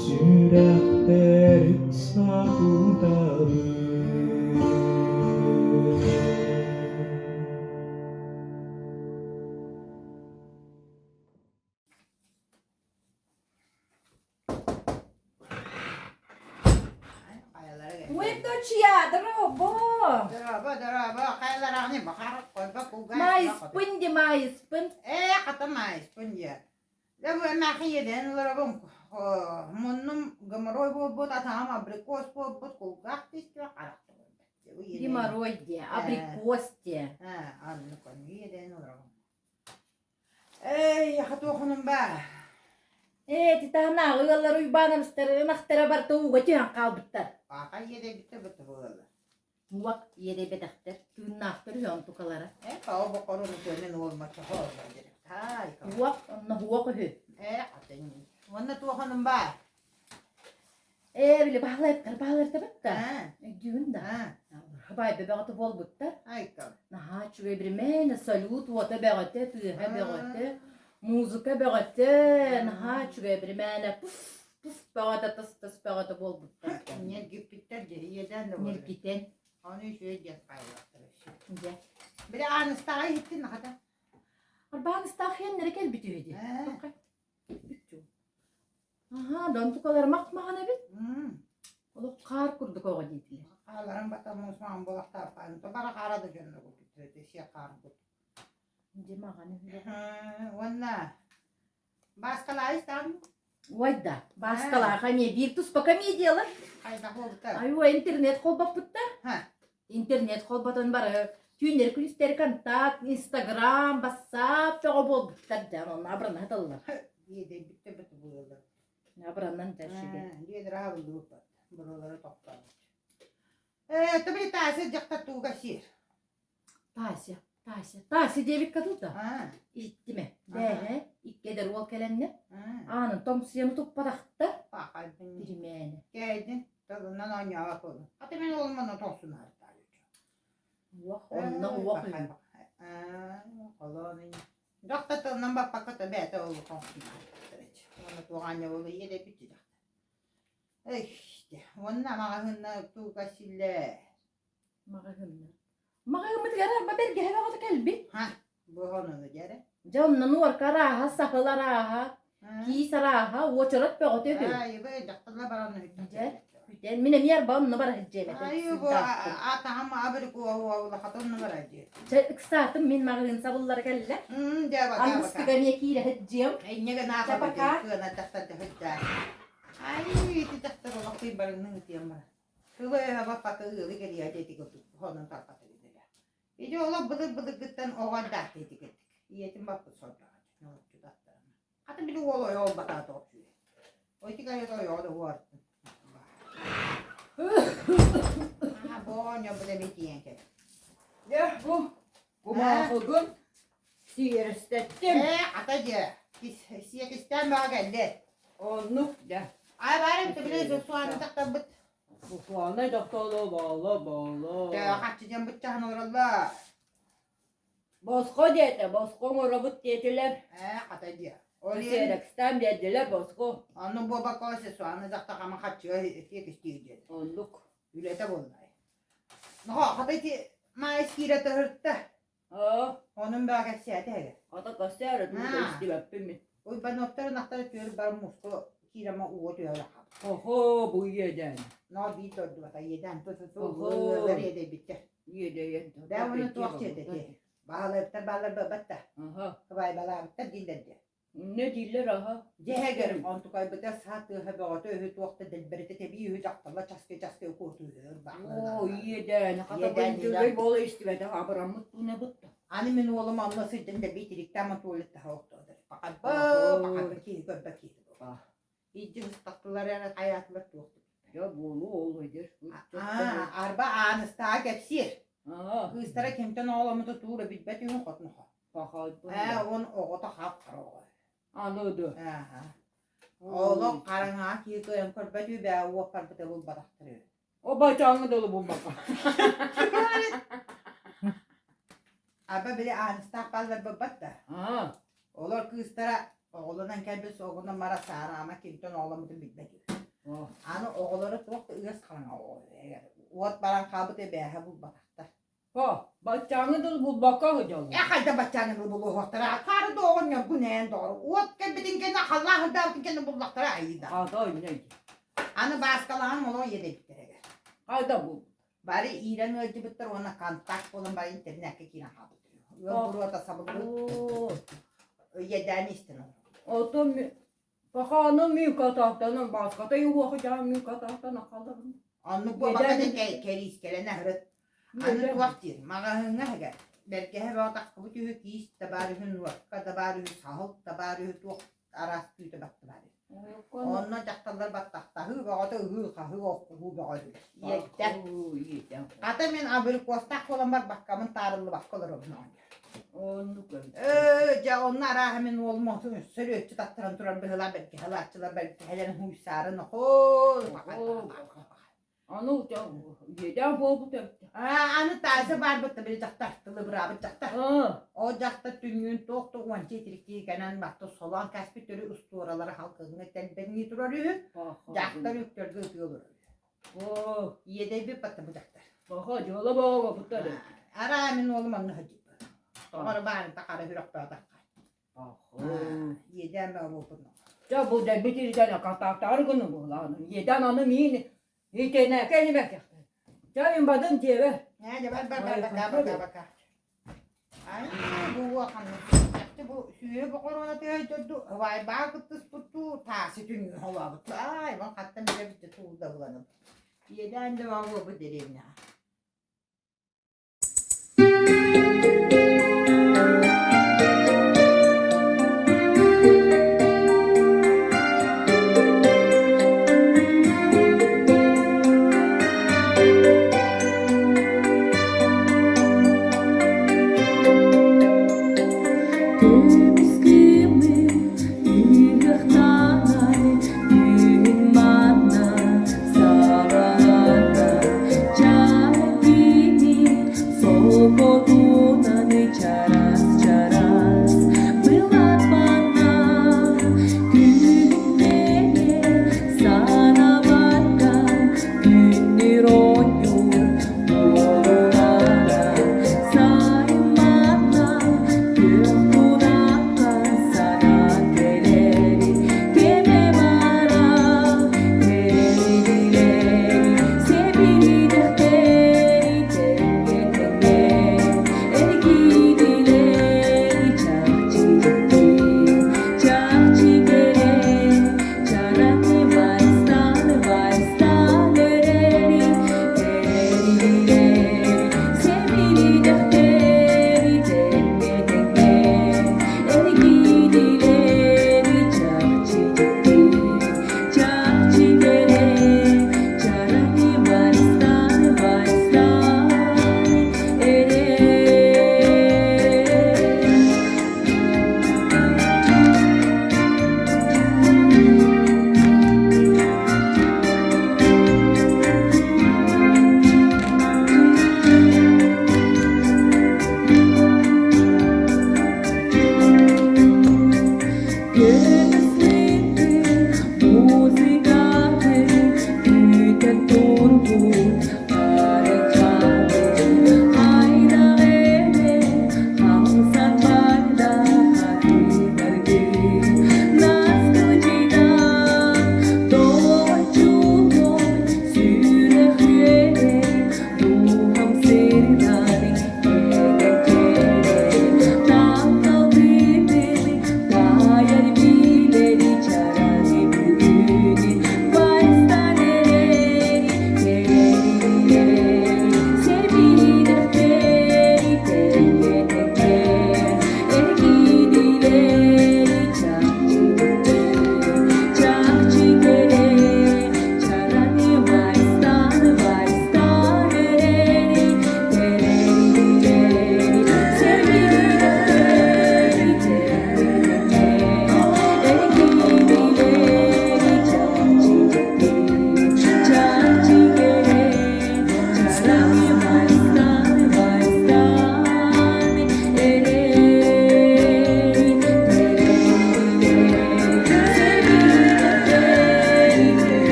сүрэхпэр ыкса тутабын Чачуйа, дорообо! Дорообо, дорообо, хайалараҕыный бахар қойба кулга. Маайыспын ди, маайыспын. Ээ, хата маайыспын диэ. Дьэ бу эмээхин иэдээн олоробун. Муннум геморрой буолбут, атаҕым абрикос буолбут, кулгаах тистүө, харах Геморрой диэ, абрикос диэ. Ээ, оннук оннук иэдээн олоробун. Эй, хатуохунум баа. Ээ, титаанааҕы ыаллар Уйбаанабыстар ынахтара барыта ууга түһэн хаалбыттар. Пааха иэдэйбиттэр бытта буолаллар. Уок иэдэйбэтэхтэр, тыыннаахтар үһү онтукалара. Ээ, паа бокорун үтүөмэн уолма чохоо Таай. Уок, онно уок үһү. Ээ, атын. Уонна туохунум баа. Ээ, били баһылайыптар баһылайыттар Өйдүүгүн да? Баай бөҕөтө буолбуттар. Наһаа үчүгэй биримээнэ салют уота бөҕөтө, тыаһа бөҕөтө, музыка бөҕөтө, наһаа үчүгэй биримээнэ пуф пуф бөҕөтө тыс-тыс бөҕөтө буолбуттар. Ньиргиппиттэр дьэ, иэдээн да буолар. Ньиргитэн. Ону үчүгэй диэн хааллахтар өссө. Дьэ. Били ааныстааҕы иһиттин хата. Арбааныстаах иэннэрэ кэлбит үһү дии. Аһаа, донтукалар мах-маҕан эбит. Олох хаар курдук оҕо диэтилэр. Хааларын бата муус маҕан буолахтаахпаан бара хаара да дьонно курдук сиэ хаар курдук. Дьэ маҕан үһү. Уонна Бааскалаайыс даҕаны Ой да, Бааскалааха эмиэ биир туспа комедиялар. Хайдах буолбута? Айуа интернет холбоппуттар. Интернет холботон бары түүннэри күнүстэри контакт, инстаграм, бассаап бөҕө буолбуттар дьэ онно абырана сыталлар. Иэдэйбиттэр бөтө буолаллар. Абыранан дьэ сүгэ. Диэдэр аабыллыбыппат. Бурулары тохтообут. Ээ, тобили Тася дьахтар туга сиэр. Тася, Тася, Тася диэбиккэ дылы Иһиттимэ. Бээһэ, икки эдэр уол кэлэннэр, аанын тоҥсуйаны туппатахтар. Тиримээнэ. Кээйдин, тылынан оонньообот буоллун. Ата мин уолум онно тоҥсунаары Уох, онно уох үһү. Холоон Дьахта тылынан баппакка та бэйэтэ ол тоҥсунаары. Уонна туох аанньа буолла иэдэйбит дьахта. Эй, уонна маҕаһыынна туга силлээ. Маҕаһыынна. Маҕаһыыммытыгар арба бэргэһэ бөҕөтө кэлбит. Ха, бу ону дьэрэ. Дьэ онно нуорка арааһа, саһыл арааһа, киис арааһа, уочарат бөҕөтө үһү. Айыбы дьахталла баран үһүттэн. Дьэ, бүтэн мин эмиэ арба онно бара сылдьыам этэ. Айы бу атаҕым абырык улахата онно бара дии. Чэ, ыксаатым мин маҕаһыын сабыллара кэллэ. Дьэ, бака, Аныгыскыга эмиэ киирэ сылдьыам. Инньэ гына Чэ, пока. кыана дьахтар дьахтар. Ай, ити дьахтар олох барыҥныҥ ытыам бара. Тыла-өһө баппакка ыалы кэрийэ диэти курдук хонон тарҕатар идэлээх. Ити олох былыр-былыргыттан оҕо эрдэхтэ ити курдук. Ийэтин баппыт сордоҕо ньолоччу аттарына. Хата били уол ойоҕо ылбатаҕа тоҕо үчүгэй. Ити кайата ойоҕо да уоартын. Аа, бу оҕонньор бу эмиэ тиийэн кэлэр. Дьэ, бу кумааҕыгын сиэрэстэттим. Ээ, хата дьэ, сиэкистээн баҕа кэллэ. Оннук дьэ. Ай, баар эбит, били Сусланы тахтарбыт. Сусланы дохтоло бооло бооло. Дьэ, хаччы дьон быччаһан олороллор. Босхо диэтэ, босхо оҥоробут диэтилэр. Ээ, хата дьэ. Сиэрэкстээн биэрдилэр босхо. Онну буолбакка Сусланы дьахтахама хаччыга сиэкистиир диэтэ. Оннук. Үлэтэ буолла. Нохоо, хата ити маайыс киирэ тыһырта. Онун баа кэпсээтэ эгэ. Ата кэпсээр этим да истибэппин мин. Уйбаныаптар ынахтара түөр бар муску киирама ууга түһэрэ хаалбыт. Охо, бу иэдээн. Ноо биир дордубата иэдээн ту-ту-ту ыаллар иэдэйбиттэр. Иэдэйэн. Бээ уонна туох диэтэ ти. Баһылайыптар бааллар бабатта. Кыбайбалаабыттар дииллэр дии. Иннэ дииллэр аһа. Дьиһэгэр онтукайбыта саа тыаһа бөҕөтө үһү туох да дэлбэритэ тэбии үһү дьахталла часкый-часкый укуотуйар Оо, иэдээн, хата бу буола истибэтэх абыраммыт тууна бытта. Аны мин уолум онно сылдьан дэлби тириктаама туалеттаһа охтоодор. Пахарба, пахарба киһи көрбө киһи. Иджи ыстахтылар эрэ хайаатылар туох Дьэ буолуо ол эдэр. Арба ааныстаҕа кэпсиир. Кыыстара кимтэн оҕоломмута туура билбэт үһүн хотнохо. Ээ, уон оҕото хап-хара оҕо. Аны да. Ааха. Олох хараҥаҕа киһи кыайан көрбөт үбээ уоппарбыта булбатахтар үһү. О бачааҥҥа дылы булбакка. Аба били ааныстаах бааллар баббат да. Олор кыыстара оҕолонон кэлбит оҕону мара саараама кимтэн оҕоломмутун билбэт үһү. Аны оҕолоро туох да ыас хараҥа оҕо уот баран хаалбыт эбээһэ булбатахтар. Па, баччааҥҥы дылы булбакка сылдьаллар. Э хайда баччааҥҥы дылы булуохтара. Хаары да оҕонньоргун ээн доҕор. Уот кэлбитин кэннэ халлаан сырдаабытын кэннэ буллахтара айыыда. Хата иннэ Аны бааскалаһан олох иэдэйбиттэрэ. Хайда булбут. Бары иирэн ыалдьыбыттар уонна контакт буолан бары интернеккэ киирэн хаалбыттар. Ыал буруота сабыллыбыт. Иэдээн истэн олорор. Оттон Пахааны миикатаахтанан бааската юуоху дьаан миикатаахтан ахалларым. Оннук буолбакка кэриискэлэнэ аһырыт. Аны туох диир, маҕаһыыҥҥа иһигэр бэргэһэ бөҕө тахсыбыт үһү, киис да баар үһү, нуорка да баар үһү, саһыл да баар үһү, туох араас түүтэ батта баар үһү. Онно дьахталлар баттахтаһыы бөҕөтө, ыһыы-хаһыы, охсуһуу бөҕө үһү. Иэттэ. Хата мин абрикостаах буолан барбаккабын таарыллыбакка олоробун оҕонньор. Оннук эбит. Ээ, дьэ онно арааһа мин уолум отун сөрүөччү таттаран турар быһыылаах бэргэһэлааччылар бэргэһэлэрин хууйсаарын охоо Аны иэдээн буолбут эбит. Аа, аны тааса баарбыт били дьахтар тылыбыраабыт дьахтар. Ол дьахтар түннүүн туох да уонча итириккии кэнэн батты солоон кээспит төрү устуоралара халкыҥҥа тэлбэҥнии турар үһү. Дьахтар үктэргэ ытыы олорор үһү. Иэдэйбит батта бу дьахтар. Баха дьыала баҕа бутта да. Араа мин уолум онно сылдьыбыт. Тоҕо баарын тахара хүрөхтөөтөххө. Иэдээн бөҕө буолбут. Дьэ бу дэлбит ирдэнэ хатаахтаары гыны буолааны. Иэдээн аны миин итинэкэ инибэкэхтэ. Дьэ мин бадым диэбэ. Ээ дьэ бар бар бар бака бака бака. Ай бу уоханнык. Чахчы бу сүөһү бохоруона тыһайдорду вайбаа кыттыспыттуу таасы түннү холообут. Ай вон хаттан билэбит тууда буланым. Иэдээн да бу дэриэбинэҕэ. Көмүс күммүт ыһыахтанар күһүн манна саҕаланар чаһыгини сокотунан чарас-чарас былатпаннар күһүннэри санабакка күннүр оонньуур буолунара сайын манна күөх тунахха.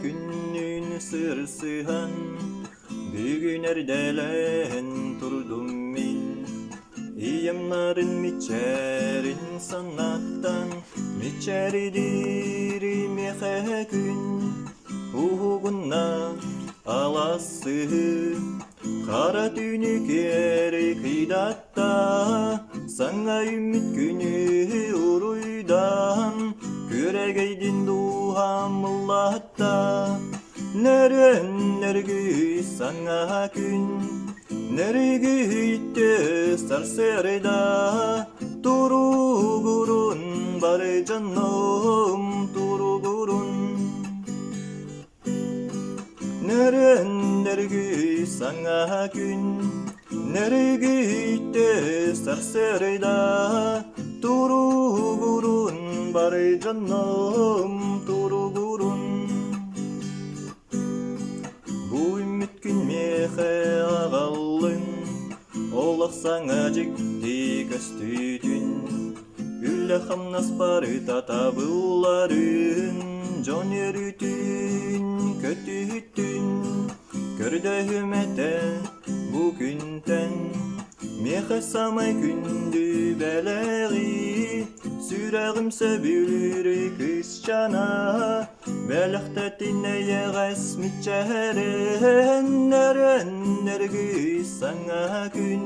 күннүүн сырсыһан, Бүгүн эрдэлээн турдум мин. Ийэм нарын мичээрин санаттан, Мичээридиир миэхэ күн. Уһугунна алассыһы, Хара түүнү киэри кыйдатта, Саҥа үүммүт күнү уруйдаан, Күөрэгэйдин дууһам ыллатта. Нөрүөн нөргүй саҥа күн, Нөргүйдү сарсыарда, Туругурун бары дьоннум туругурун. Нөрүөн нөргүй саҥа күн, Нөргүйдү сарсыарда, Туругурун бары дьоннум туругурун. Бу үүммүт күн миэхэ аҕаллын, Олох саҥа дьикти көстүүтүн, Үлэ-хамнас барыта табылларын, Дьон үөрүүтүн, көтүүтүн Көрдөһүм этэ бу күнтэн. Миэхэ самай күндү бэлэҕи, Сүрэҕим сөбүлүүр кыысчаана, Бэлэхтэтин эйэҕэс мичээрин, Нөрөн нөргүй саҥа күн,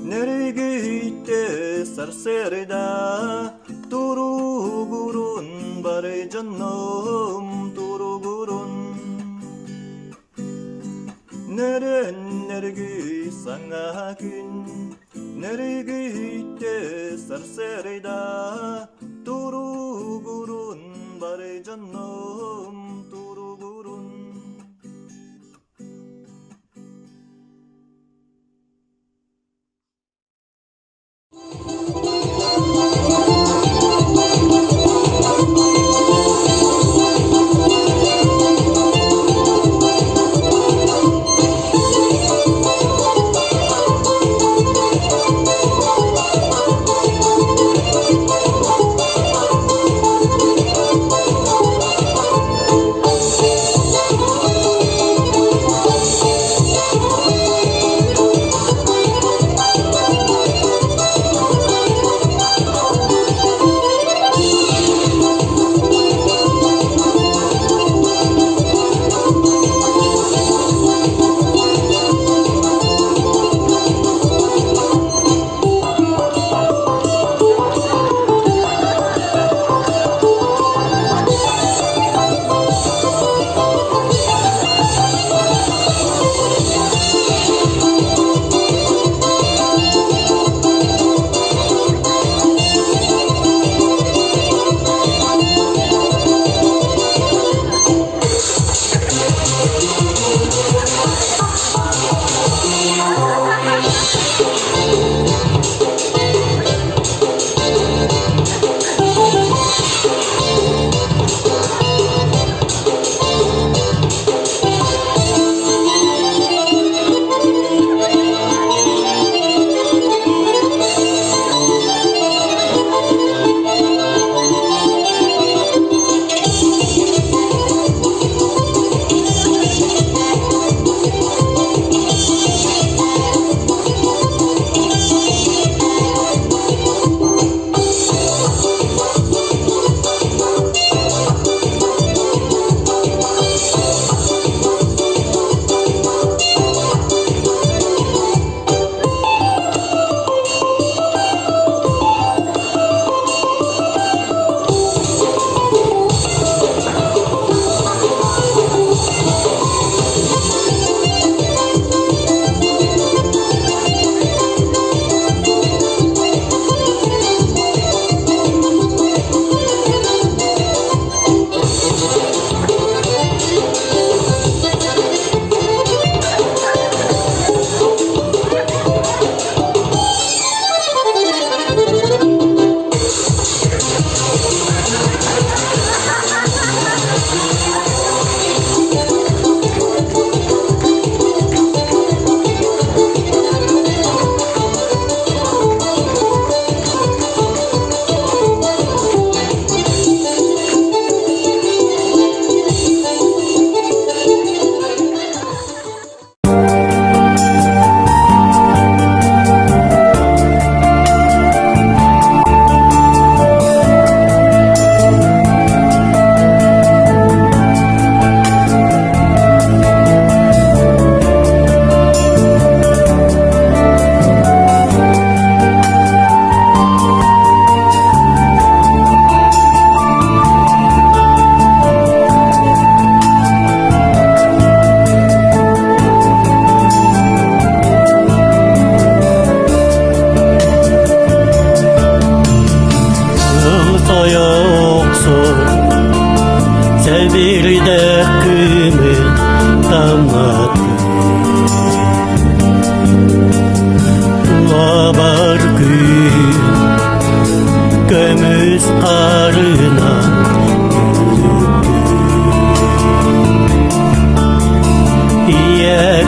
Нөргүйдэ сарсыарда, Туругурун бары дьоннум туругурун. Нөрөн нөргүй саҥа күн, Нөргүйдэ сарсыарда, Туругурун бары дьоннум туругурун.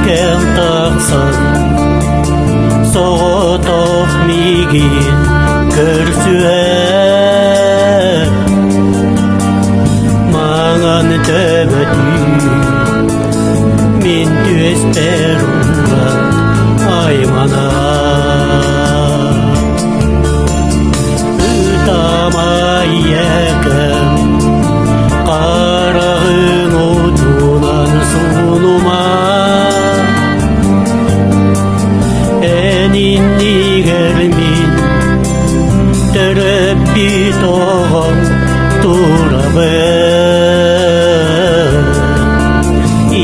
Ийэкэм тахсан соҕотох миигин көрсүһэр Маҥан төбөтүн мин түөспэр ууран айманар Ытама ийэкэм хараҕын уутунан суунума Эн иннигэр мин төрөппүт оҕом турабын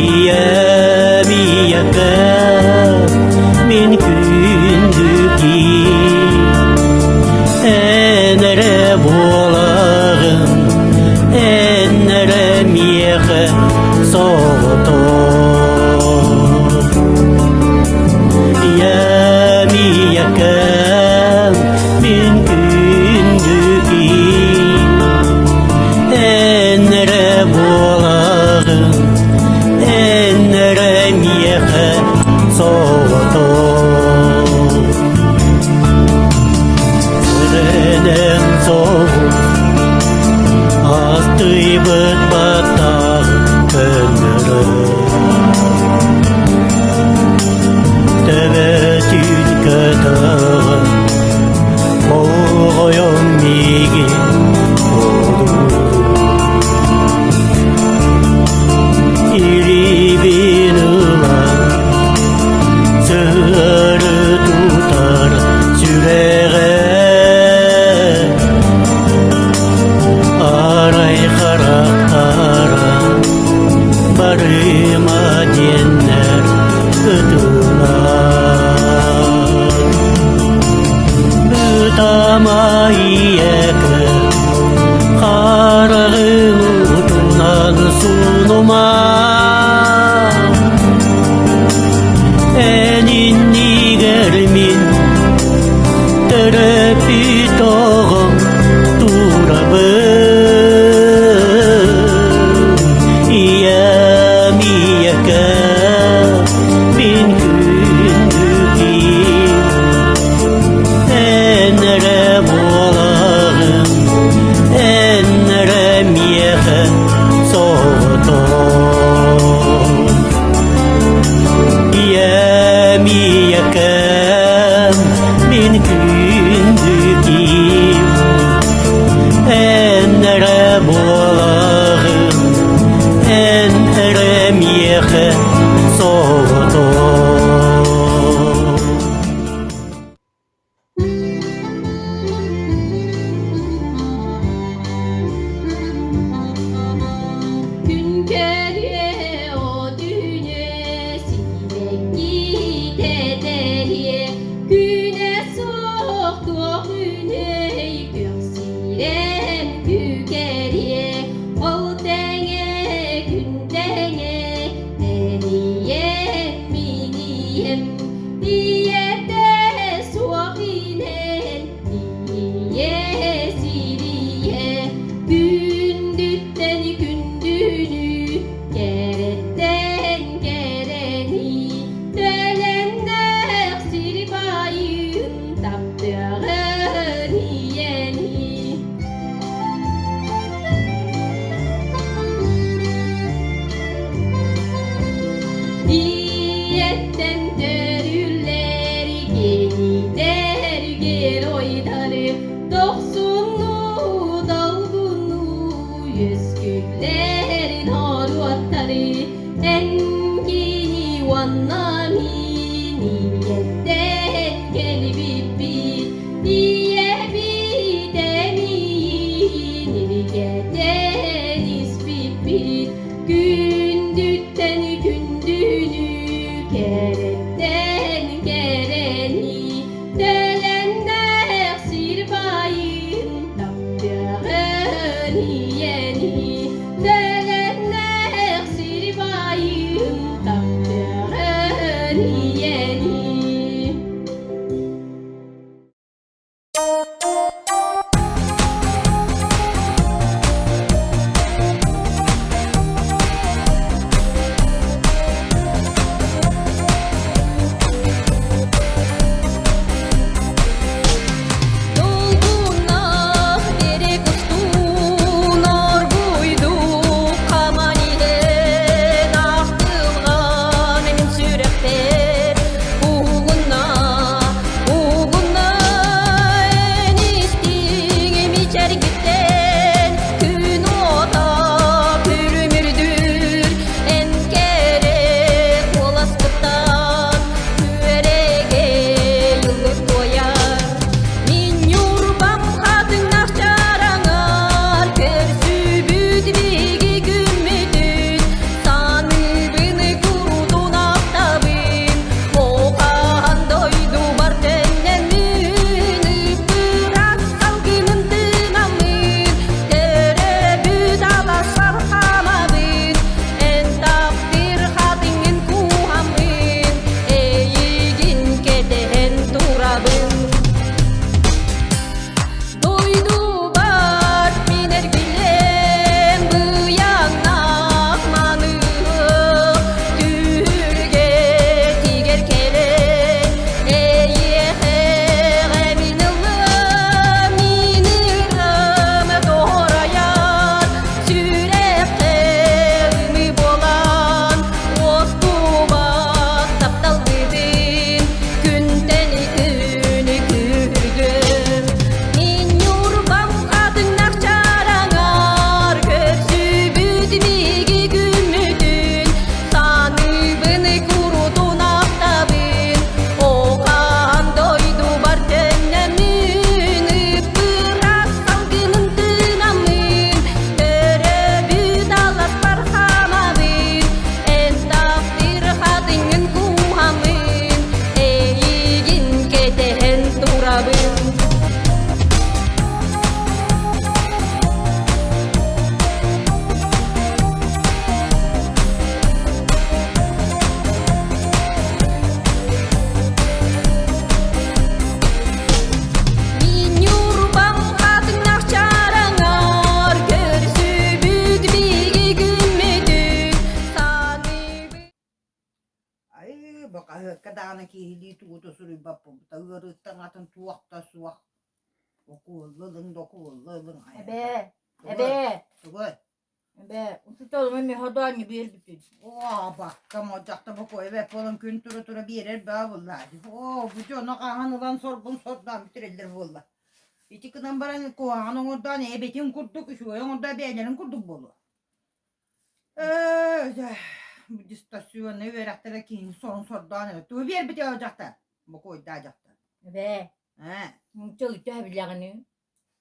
Ийэм ийэкэм мин күндү Эн эрэ буолаҕын, эн эрэ миэхэ соҕотох. Ийэм ийэкэм, мин күндү киһим. Эн эрэ буолаҕын, эн эрэ миэхэ соҕотох. Сэрэнэн соҕус астыйбыт баттах көннөрө Төбөтүн көтөҕөн болҕойон миигин Илиибин ылан сыһыары тутар сүрэҕэ Арай харахтара барыма диэннэр ытылар Ытама ийэкэ хараҕын уутунан суунума Эн иннигэр мин төрөппүт оҕом турабын Ийэм ийэкэм мин күндү киһим Эн эрэ буолаҕын, эн эрэ миэхэ соҕотох. Ийэм ийэкэм, мин күндү киһим. Эн эрэ буолаҕын, эн эрэ миэхэ соҕотох. Күн кэрэ от үүнүө, сибэкки тэтэриэ, күнэ суох туох үүнэй, күөх сирэм күкэриэ, ол тэҥэ күн тэҥэ, эн ийэм мин ийэм, ийэтэ суох инэн, ийэ сирийэ, күндүттэн күндүнү, кэрэттэн кэрэни, төлөннөх сир баайын таптыаҕын ийэни. Ийэттэн төрүллэр генийдэр геройдары дохсуннуу долгуннуу үөскүллэр норуоттары эн кини уонна мин ийэттэн кэлбиппит ийэбит эмиийин илгэтэн испиппит Күндүттэн күндүнү, кэрэттэн кэрэни, төлөннөөх сир баайын таптыаҕын ийэни, төлөннөөх сир баайын таптыаҕын ийэни. Айыы, бу хаһыакка даҕаны киһилии тугу да суруйбаппын, ыарыыттан атын туох да суох. Укуолла ылыҥ да укуолла ылыҥ. Эбээ, эбээ, Тугуй? эбээ, учууталым эмиэ ходаанньы биэрбитин. Оо, бакка модьахта бокуойа бэт буолан күн тура-тура биэрэр баа буоллаа дии. Оо, бу дьоно хаһан ылан сорбун сордоон бүтэрэллэр буолла. Ити гынан баран куһаҕан оҥордоон эбэтин курдук, үчүгэй оҥордоон бэйэлэрин курдук буолуо. Ээ, дьэ, бу дистанционнай үөрэхтэрэ киһини сорун сордоон эбит. Тугу биэрбитэ ол дьахтар? Бокуойдаа дьахтар. Эбээ, Ээ, нууччалыы билэҕиний?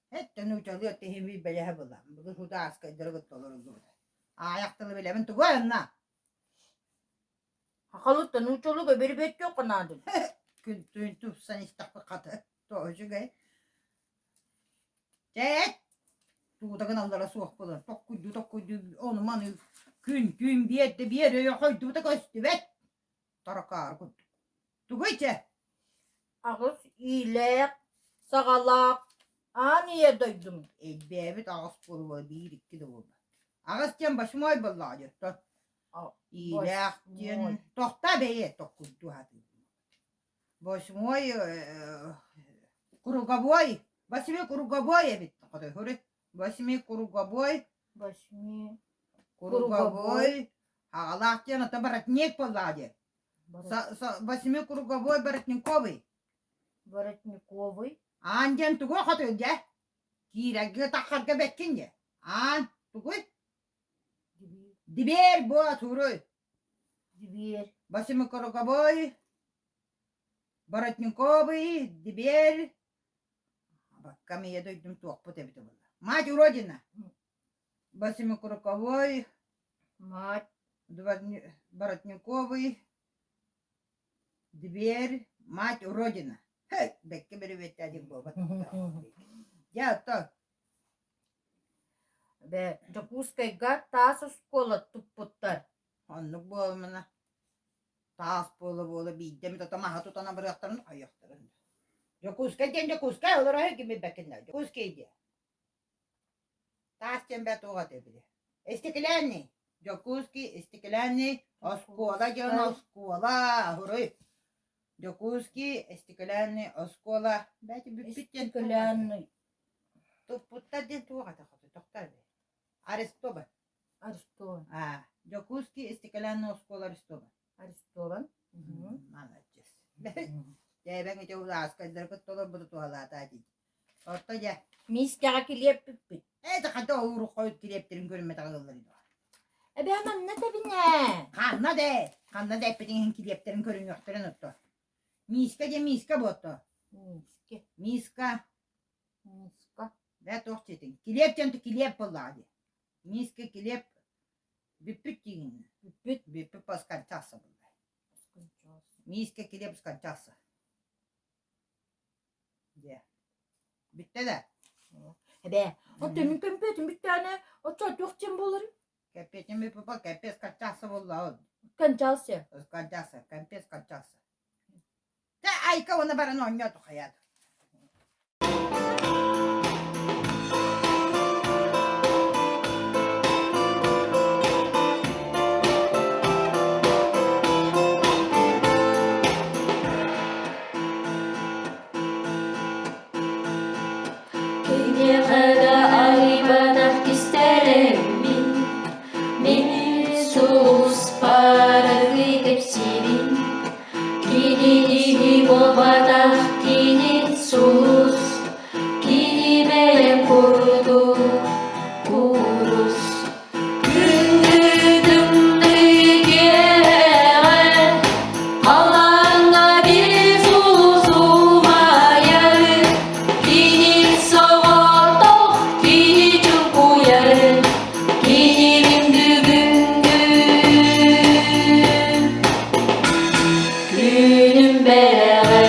Эттэн нууччалыы өттүһүн билбэлэһэ булам. Былыр судаарскайдары кытта олоруллубута. Аайах тылы билэбин тугу айанна? Хахалыттан нууччалыыга бэрибэттиэххэ наада. Күн тупсан истэхпит хата. Тоҕо үчүгэй. Чэ, туута гыналлара суох буолан, токкуйдуу токкуйдуу ону-маны күн-түүн биэрдэ биэр өйө хойдубута көстүбэт. Таракаары курдук. Тугуй чэ? Аҕыс иилээх, саҕалаах аан ийэ дойдум. Элбээбит аҕыс буолуо биир икки да буолбат. Аҕыс диэн восьмой буоллаҕа дии оттон. Иилээх диэн тохтоо бэйэ токкуйдуу сатыыбын. Восьмой круговой восьми круговой эбит хотойхури восьми круговой Восьми круговой аҕалаах диэн ото воротник буоллаҕа дии восьми круговой воротниковый Воротниковый аан диэн тугу хотуй дьэ киирэргэ таххарга бэккин дьэ аан тугуй дверь буо туруй Дверь. Восьмикруговой, воротниковый, дверь. Баккам ийэ дойдум туохпут эбитэ буолла. Мать Родина. Восьмикруговой, Мать. Воротниковый, дверь, мать Родина. Хей, бэккэ бирибиэттээдик буолбат. Дьэ, оттон Бэ, Дьокуускайга таас оскуола туппуттар. Оннук буолумуна, таас буола-буола биирдэ эмит ото маһы тутан абырыахтарын хайыахтарын. Дьокуускай диэн Дьокуускай олорор ким билбэккин да Дьокуускай диэ. Таас диэн бээ туох этэ били. Стеклянный. Дьокуускай стеклянный оскуола диэн оскуола уруй. Дьокуускай стеклянный оскуола. Бээти бүппүт диэн Стеклянный. Туппуттар диэн туох этэ хоту тохтоо бээ. Арестован. Арестован. А, Дьокуускай стеклянный оскуола арестован. Арестован. Молодец. Дьээбэҥ ити улааскайдары кытта олорбуту туһалаата дии. Орто дьэ. Миискэҕэ килиэппиппит. Ээ, хата ол хойут килиэптэрин көрүммэтэҕэ ыаллар дуо? Эбээ манна тэбинэ. Ханна да, ханна да эппитиҥ иһин килиэптэрин көрүнүөхтэрин отто. Миискэ диэн миискэ буотто. Миискэ. Миска. Миска. Бээ туох диэтиҥ? Килиэп диэн килиэп буоллаҕа дии. Миискэ килиэп бүппүт диигин. Бүппүт. Бүппүт поскончался буолла. Миискэ килиэп скончался. Дьэ. Бүттэ да? Эбээ, оттон мин көмпүөтүм бүттэҕинэ, оччо туох диэн буоларый? Кэмпиэтин бүппүт, кэмпиэт скончался буолла. Скончался. Скончался, кэмпиэт скончался. Дьэ, айка уонна баран оонньооту хайаат. Киниэхэ да айбатах кистэлэҥмин, мин сулуспаргы кэпсиибин Кинини буолбатах кини сулус, кини бэйэм курдук курус. Күндү тымныы киэһэҕэ халлааҥҥа биир сулус умайар, кини соҕотох кини чуҥкуйар, кини мин бүгүҥҥү Күнүм бэлэҕэ.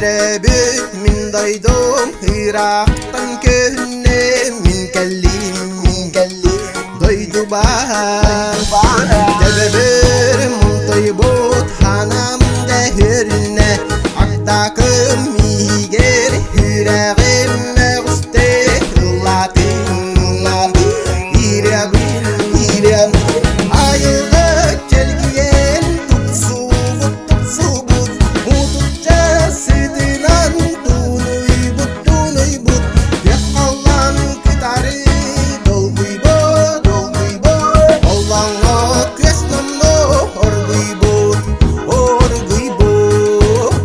Төрөөбүт мин дойдум ыраахтан көһүннэ мин кэллим, мин кэллим дойдубар. Төбөбөр мунтуйбут ханам дэһүрүнэ аттакым иһигэр сүрэҕим мөҕүстэ ыллатым, ыллатым, иирэбин, иирэм. Айылҕа чэлгиэн тупсубут, тупсубут, мутукча сытынан тунуйбут, тунуйбут, күөх халлаан кытары долгуйбут, долгуйбут, оллоҥҥо күөс номно оргуйбут, оргуйбут.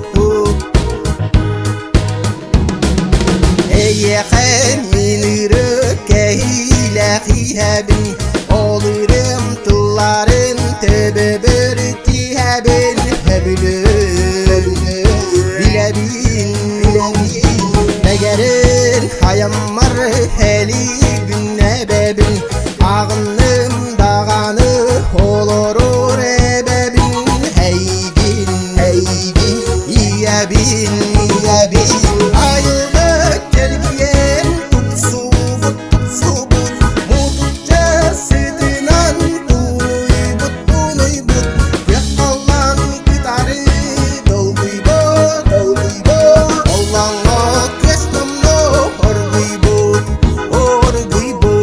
Эйиэхэ мин ыры кэһиилээх иһэбин, ол ырым тылларын төбөбөр тиһэбин, сөбүлүүр билэбин, бэгэрин хайаммар элигин эбэбин, аҕынным даҕаны олорор эбэбин, эйигин, эйигин, ийэбин, ийэбин, айылҕа чэлгиэн тупсубут, тупсубут, мутукча сытынан тунуйбут, тунуйбут, күөх халлаан кытары долгуйбут, долгуйбут, оллоҥҥо күөс номно оргуйбут, оргуйбут.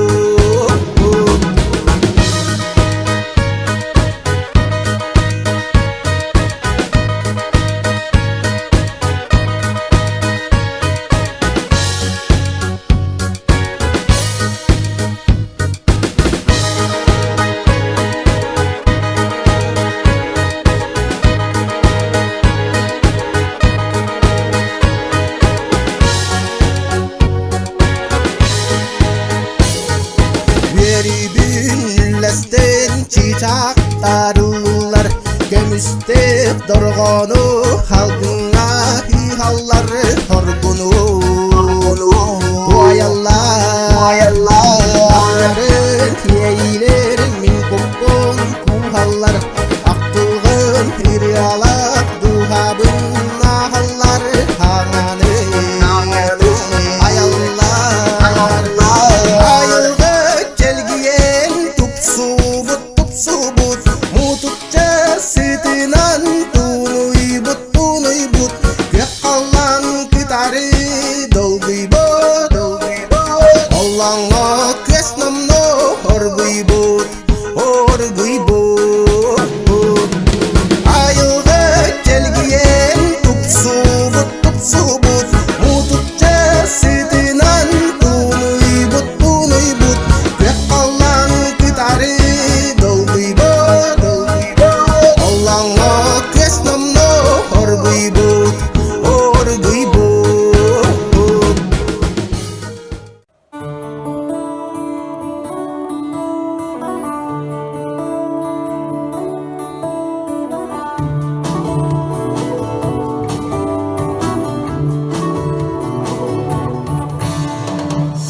Үөрүүбүн үллэстэн чыычаахтарыллар, көмүстээх дорҕоону халгыҥҥа ыыһаллар хоргуну туойаллар. Арын иэйиилэр мин куппун кууһаллар, ахтылҕын ырыалаах дууһабын ааһаллар хаҥаны айаллар. Айылҕа чэлгиэн тупсубут, тупсубут, мутукча сытынан тунуйбут, тунуйбут, күөх халлаан кытары долгуйбут, долгуйбут, оллоҥҥо күөс номно оргуйбут, оргуйбут. Айылҕа чэлгиэн тупсубут, тупсубут, мутукча сытынан тунуйбут, тунуйбут, күөх халлаан кытары долгуйбут, долгуйбут, оллоҥҥо күөс номно оргуйбут, оргуйбут.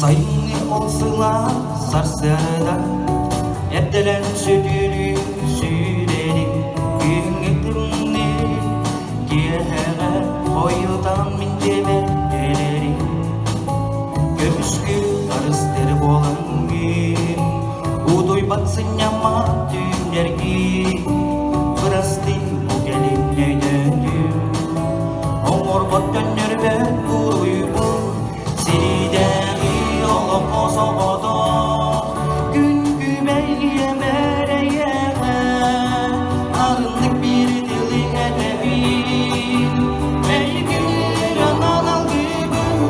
Сайыҥҥы ол сылаан сарсыарда эрдэлэн сөтүөлүү сүүрэрим күһүҥҥү тымныы киэһэҕэ хойутаан мин дьиэбэр кэлэрим Көмүскү харыстыр буолаҥҥын, утуйбат сынньаммат түүннэргин, бырастыы бу кэлин өйдөөтүм. Оҥорбот төннөрбөт буруйбун, сиридээҕи олоххо соҕотох, күн күбэй ийэбэр эйиэхэ, арыннык биир тылы этэбин, эйигин ыран алгыыбын,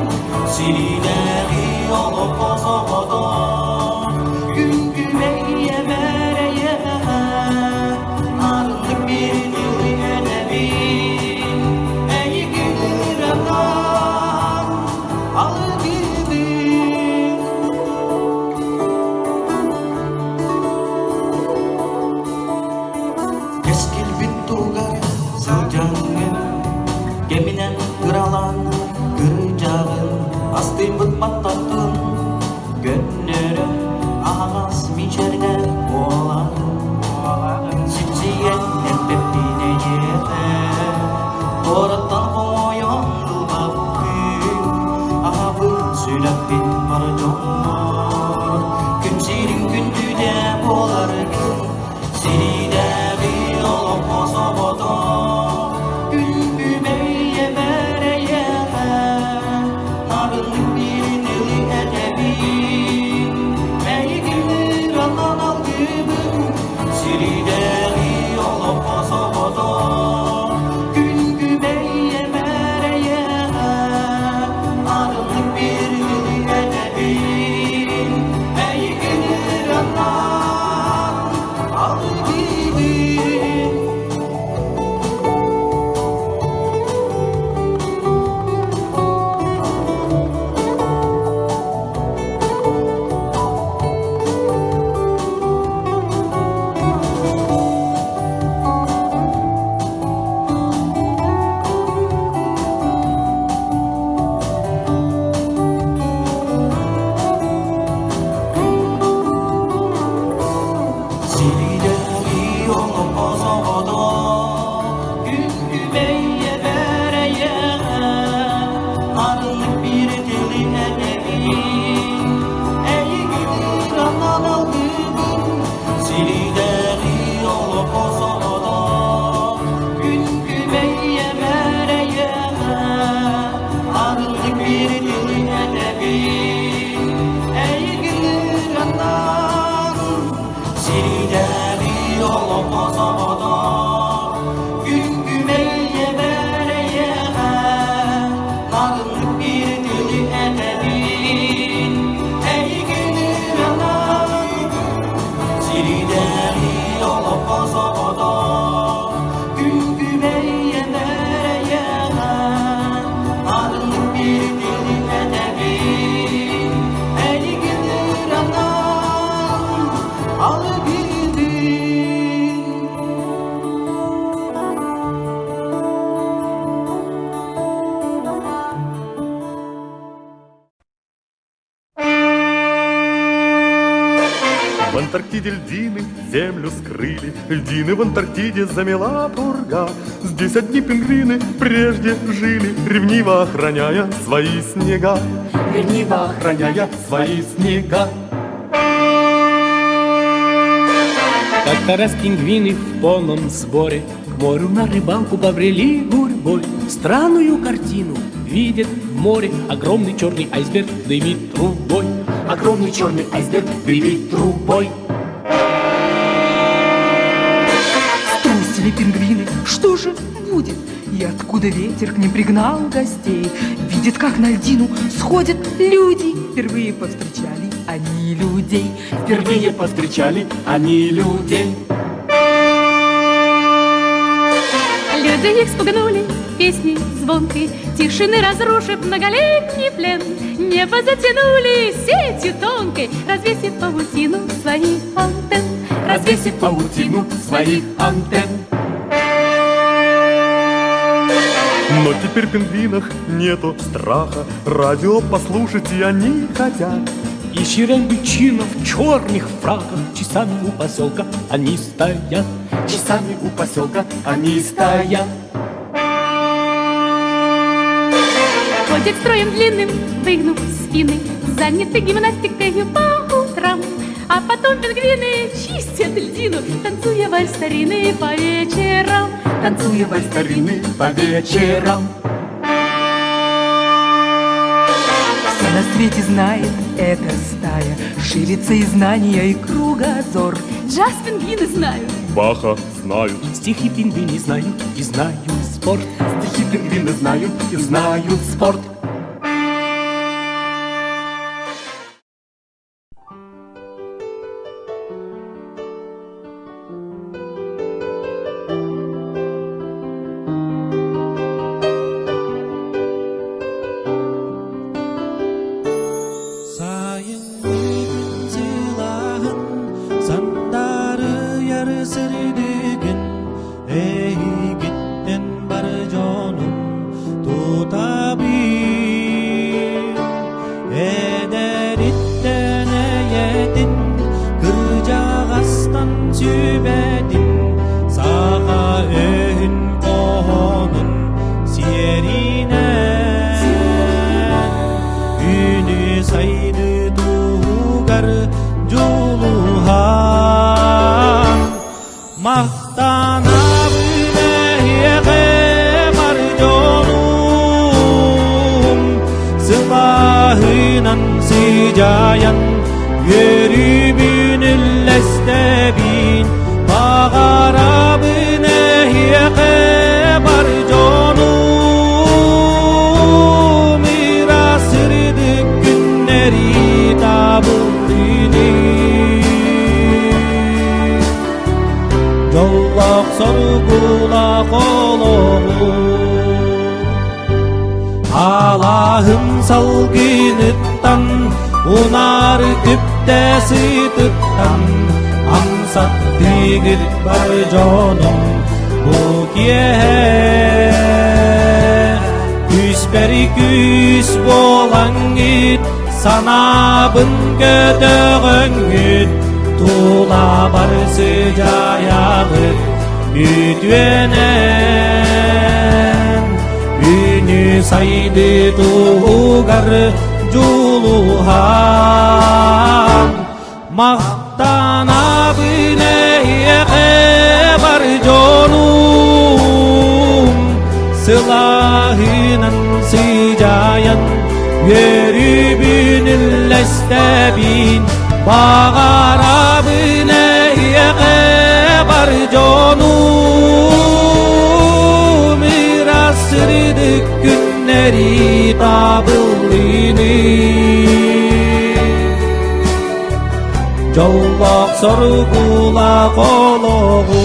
Сиринээҕи олоххо соҕотох күн күбэй ийэбэр эйиэхэ арыннык биир тылы этэбин эйигин ыратан алгыыбын. Кэскилбит туһугар сылдьаҥҥын кэминэн кыралаан кырдьаҕын астыйбыт баттаххын көннөрөн аһаҕас мичээрдээх буолаҕын сипсийэн эппэппин эйиэхэ туораттан хомойон. Сирдээҕи олоххо соҕотох күн күбэй ийэбэр эйиэхэ Нарыннык биир тылы этэбин Эйигин ыранан Сирдээҕи олоххо соҕотох күн күбэй ийэбэр эйиэхэ Нарыннык биир тылы этэбин Эйигин ыранан Алгыытын В Антарктиде льдины землю скрыли, Льдины в Антарктиде замела пурга. Здесь одни пингвины прежде жили, Ревниво охраняя свои снега. Ревниво охраняя свои снега. Как-то раз пингвины в полном сборе К морю на рыбалку побрели гурьбой. Странную картину видят в море Огромный черный айсберг дымит трубой. Огромный черный айсберг дымит трубой. Струсили пингвины, что же будет? И откуда ветер к ним пригнал гостей? Видит, как на льдину сходят люди. Впервые повстречали они людей. Впервые повстречали они людей. Люди их спугнули песни звонкой, Тишины разрушив многолетний плен. Небо затянули сетью тонкой, Развесив паутину своих антенн. Развесив паутину своих антенн. Но теперь в пингвинах нету страха, Радио послушать и они хотят. И шеренги в черных фраках Часами у поселка они стоят. Часами у поселка они стоят. Ходят строем длинным, выгнув спины, Заняты гимнастикой по утрам. А потом пингвины чистят льдину, Танцуя вальс старины по вечерам. Танцуя вальс старины по вечерам. Все на свете знает эта стая, Ширится и знания, и кругозор. Джаз пингвины знают. Баха знают. Стихи пингвины знают и знают спорт. Стихи пингвины знают и знают спорт. Сайыҥҥы күн сылааһын сандаарыйар сырдыгын эйигиттэн бар дьонум тутабын эдэриттэн эйэтин кырдьаҕастан сүбэтин саха өһүн хоһоонун сиэринэн Үүнүү сайдыы туһугар дьулуһан Махтанабын эһиэхэ бар дьонум Сылааһынан сыдьаайан үөрүүбүн үллэстэбин Баҕарабын эһиэхэ бар дьонум Ыраас сырдык күннэри табыллыыны Дьоллоох соргулаах олоҕу Алааһым салгыныттан унаар түптэ сытыттан амсаттыгыт бар дьонум бу киэһэ Күүспэр күүс буолаҥҥыт санаабын көтөҕөҥҥүт тулабар сыдьаайаҕыт үтүөнэн Үүнүү сайдыы туһугар дьулуһан Махтанабын эһиэхэ бар дьонум Сылааһынан сыдьаайан үөрүүбүн үллэстэбин Баҕарабын эһиэхэ. дьонум ыраас сырдык күннэри табыллыыны Дьоллоох соргулаах олоҕу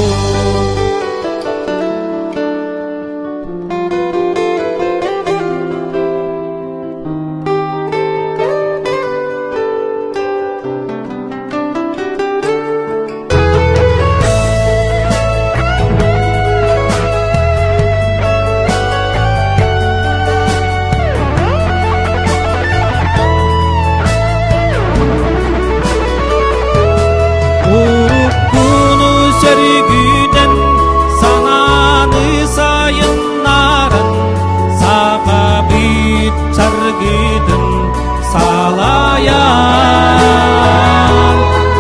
Уруккуну сөргүтэн, санааны сайыннаран, сахабыт саргытын салайан,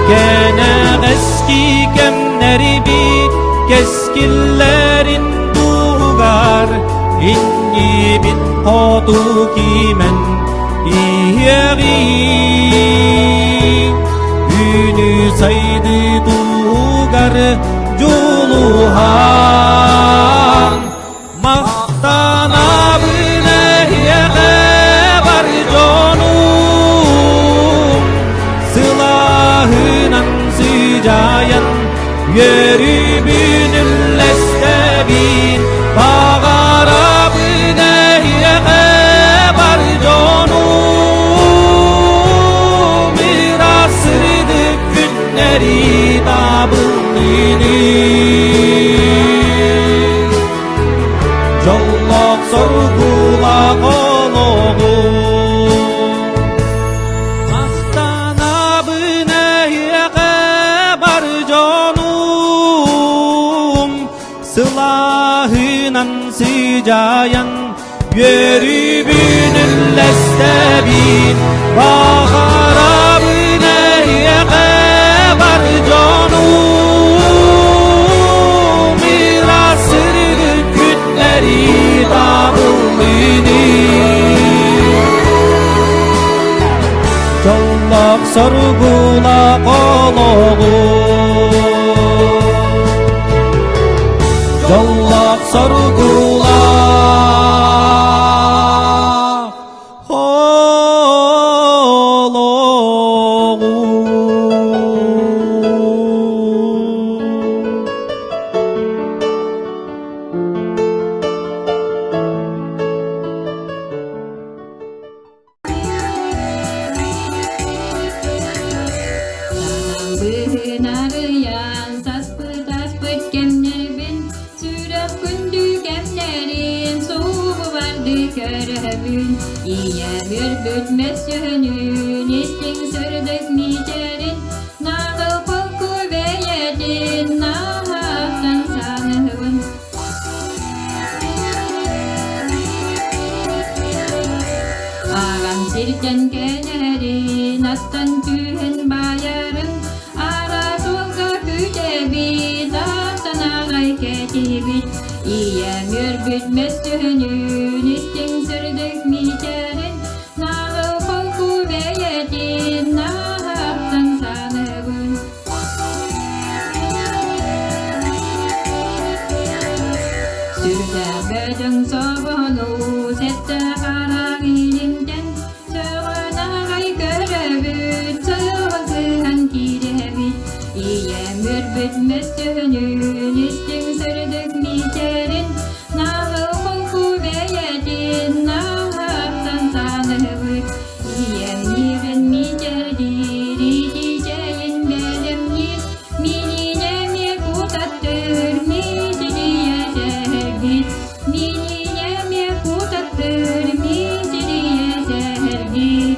кэнэҕэски кэмнэрбит кэскиллэрин туһугар иннибит хоту кимэн иһиэҕиҥ. Үүнүү сайдыы туһугар дьулуһан Махтанабын эһиэхэ бар дьонум, сылааһынан сыдьаайан үөрүүбүн үллэстэбин, баҕарабын эһиэхэ бар дьонум, ыраас сырдык күннэри табыллыыны. Дьоллоох соргулаах олоҕу Махтанабын эһиэхэ бар дьонум Сылааһынан сыдьаайан үөрүүбүн үллэстэбин Баҕарабын эһиэхэ бар дьонум Ыраас сырдык күннэри табыллыыны Дьоллоох соргулаах олоҕу Дьоллоох соргулаах олоҕу Быһынарыйан саспыт-аспыт кэмнэрбин, сүрэх күндү кэмнэрин субу-барды көрөбүн. Ийэм өлбүт мөссүөнүн истиҥ сырдык мичээрин, наҕыл холку бэйэтин наһаахтан саныыбын. Аҕам сиртэн кэлэрин, аттан түһэн баайарын, аара суолга күүтэбит, аттан аҕай кэтибит. Ийэм үөрбүт мөссүөнүн, истиҥ сырдык мичээрин, наҕыл холку бэйэтин наһаахтан саныыбын. Сүрдээх бөдөҥ собону сэттэ харах илимтэн сөҕөн аҕай көрөбүт, сыһан киирэбит. Ийэм үрбүт мөссүөнүн истиҥ сырдык мичээрин, наҕыл холку бэйэтин наһаахтан саныыбыт. Ийэм миигин мичээрдиир, итии бэлэмниир, миинин эмиэ кутаттыыр, мичилийэ сэһэргиир. Миинин эмиэ кутаттыыр, мичилийэ сэһэргиир.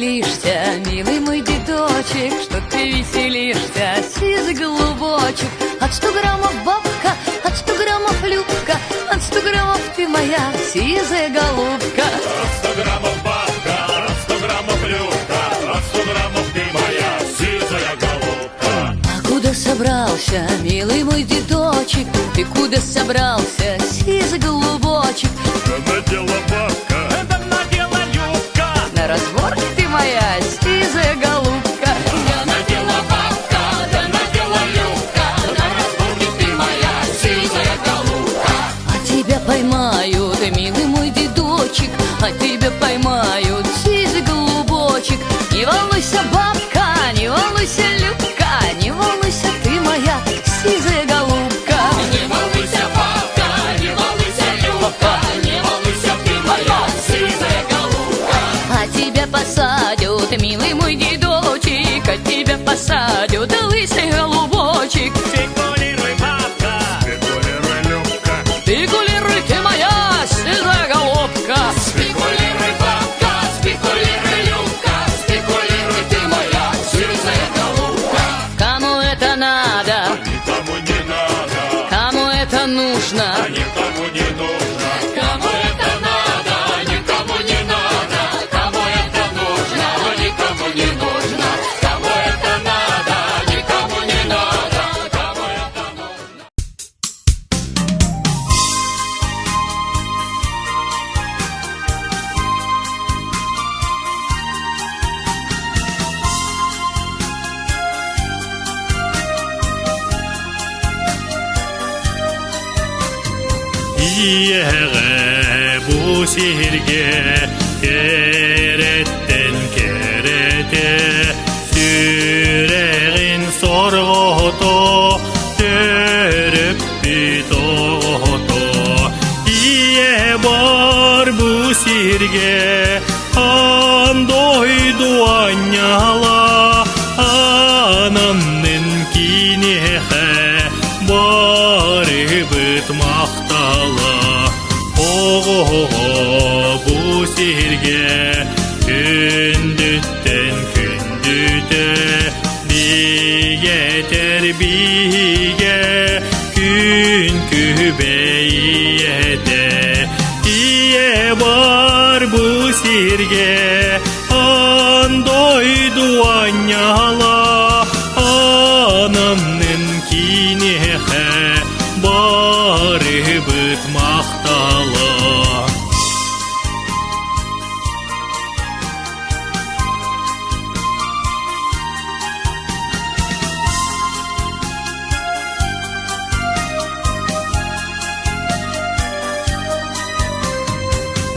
веселишься, милый мой дедочек, что ты веселишься, сизый голубочек? От 100 граммов бабка, от 100 граммов Любка, от 100 граммов ты моя, сизая голубка. От 100 граммов бабка, от 100 граммов Любка, от 100 граммов ты моя, сизая голубка. А куда собрался, милый мой дедочек, ты куда собрался, сизый голубочек? Да надела бабка, да надела Любка, на разборке ты моя, сизая голубка. Да надела бабка, да надела Любка, на разборке ты моя, сизая голубка. А тебя поймают, милый мой дедочек, а тебя поймают, сизый голубочек. Не волнуйся, бабка, не волнуйся, Любка, не волнуйся ты моя, сизая голубка. Не волнуйся, бабка, не волнуйся, Любка, не волнуйся ты моя, сизая голубка. А тебя посадят, милый мой дедочек, а тебя посадят, лысый голубочек. Спекулируй, бабка, спекулируй, Любка, Спекулируй ты моя, сизая голубка. Спекулируй, бабка, спекулируй, Любка, спекулируй ты моя, сизая голубка. Кому это надо? Никому не надо, Кому это нужно? никому не нужно. Кому это надо, никому не надо. Кому это нужно, никому не нужно. Кому это надо, никому не надо. Кому это нужно. Иэҕэ бу сиргэ кэрэттэн кэрэтэ сүрэҕин сорҕото төрөппүт оҕото ийэ бар бу сиргэ аан дойду анньала ананнын киниэхэ барыбыт махтала оҕоҕо бу сиргэ күндүттэн күндүтэ бигэтэр биһигэ күн күбэйиэтэ ийэ бар бу сиргэ аан дойду анньала ананнын киниэхэ барыбыт махтала.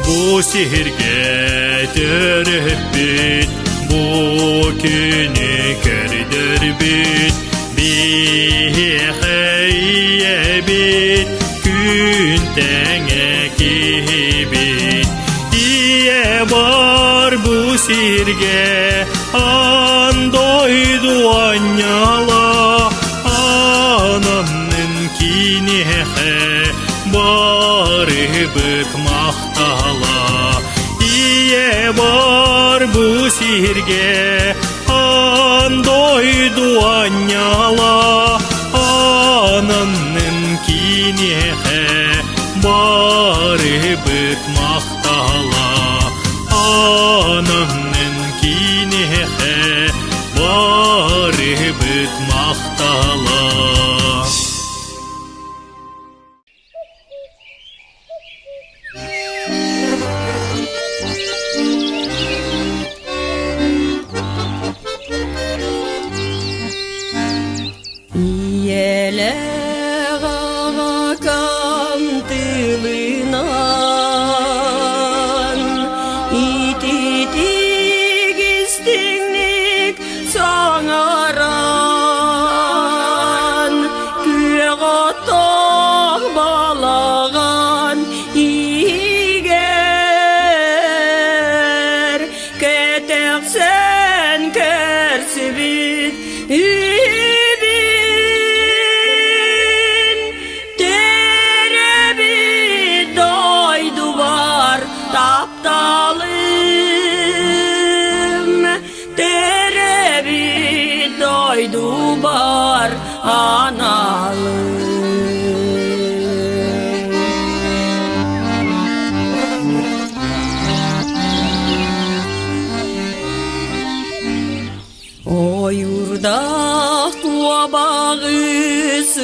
Бу сиргэ төрөппүт, бу күнү көрдөрбүт, биһиэхэ ийэбит, күн тэҥэ киһибит. Ийэ бар бу сиргэ, аан дойду анньала, ананнын киниэхэ барыбыт махтала. Ийэ бар бу сиргэ, аан дойду анньала, ананнын киниэхэ барыбыт махтала. Ананнын киниэхэ барыбыт махтала. Ийэлээх аҕакам тылынан ититиҥ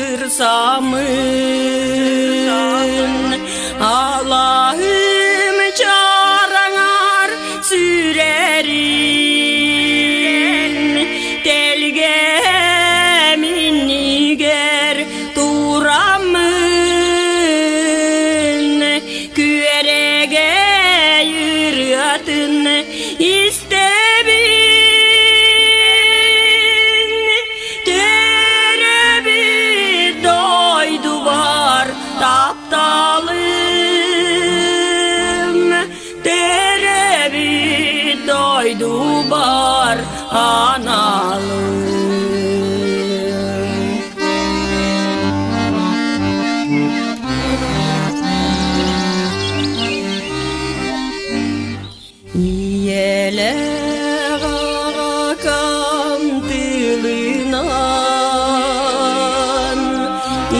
сырсамын, Аллахым чараҥар сүрэрин, Тэлгэм иннигэр тураммын, Күөрэгэй ырыатын истэбин. Төрөбүт дойдубар тапталым, Төрөбүт дойдубар аналым. Ийэлээх аҕакам тылынан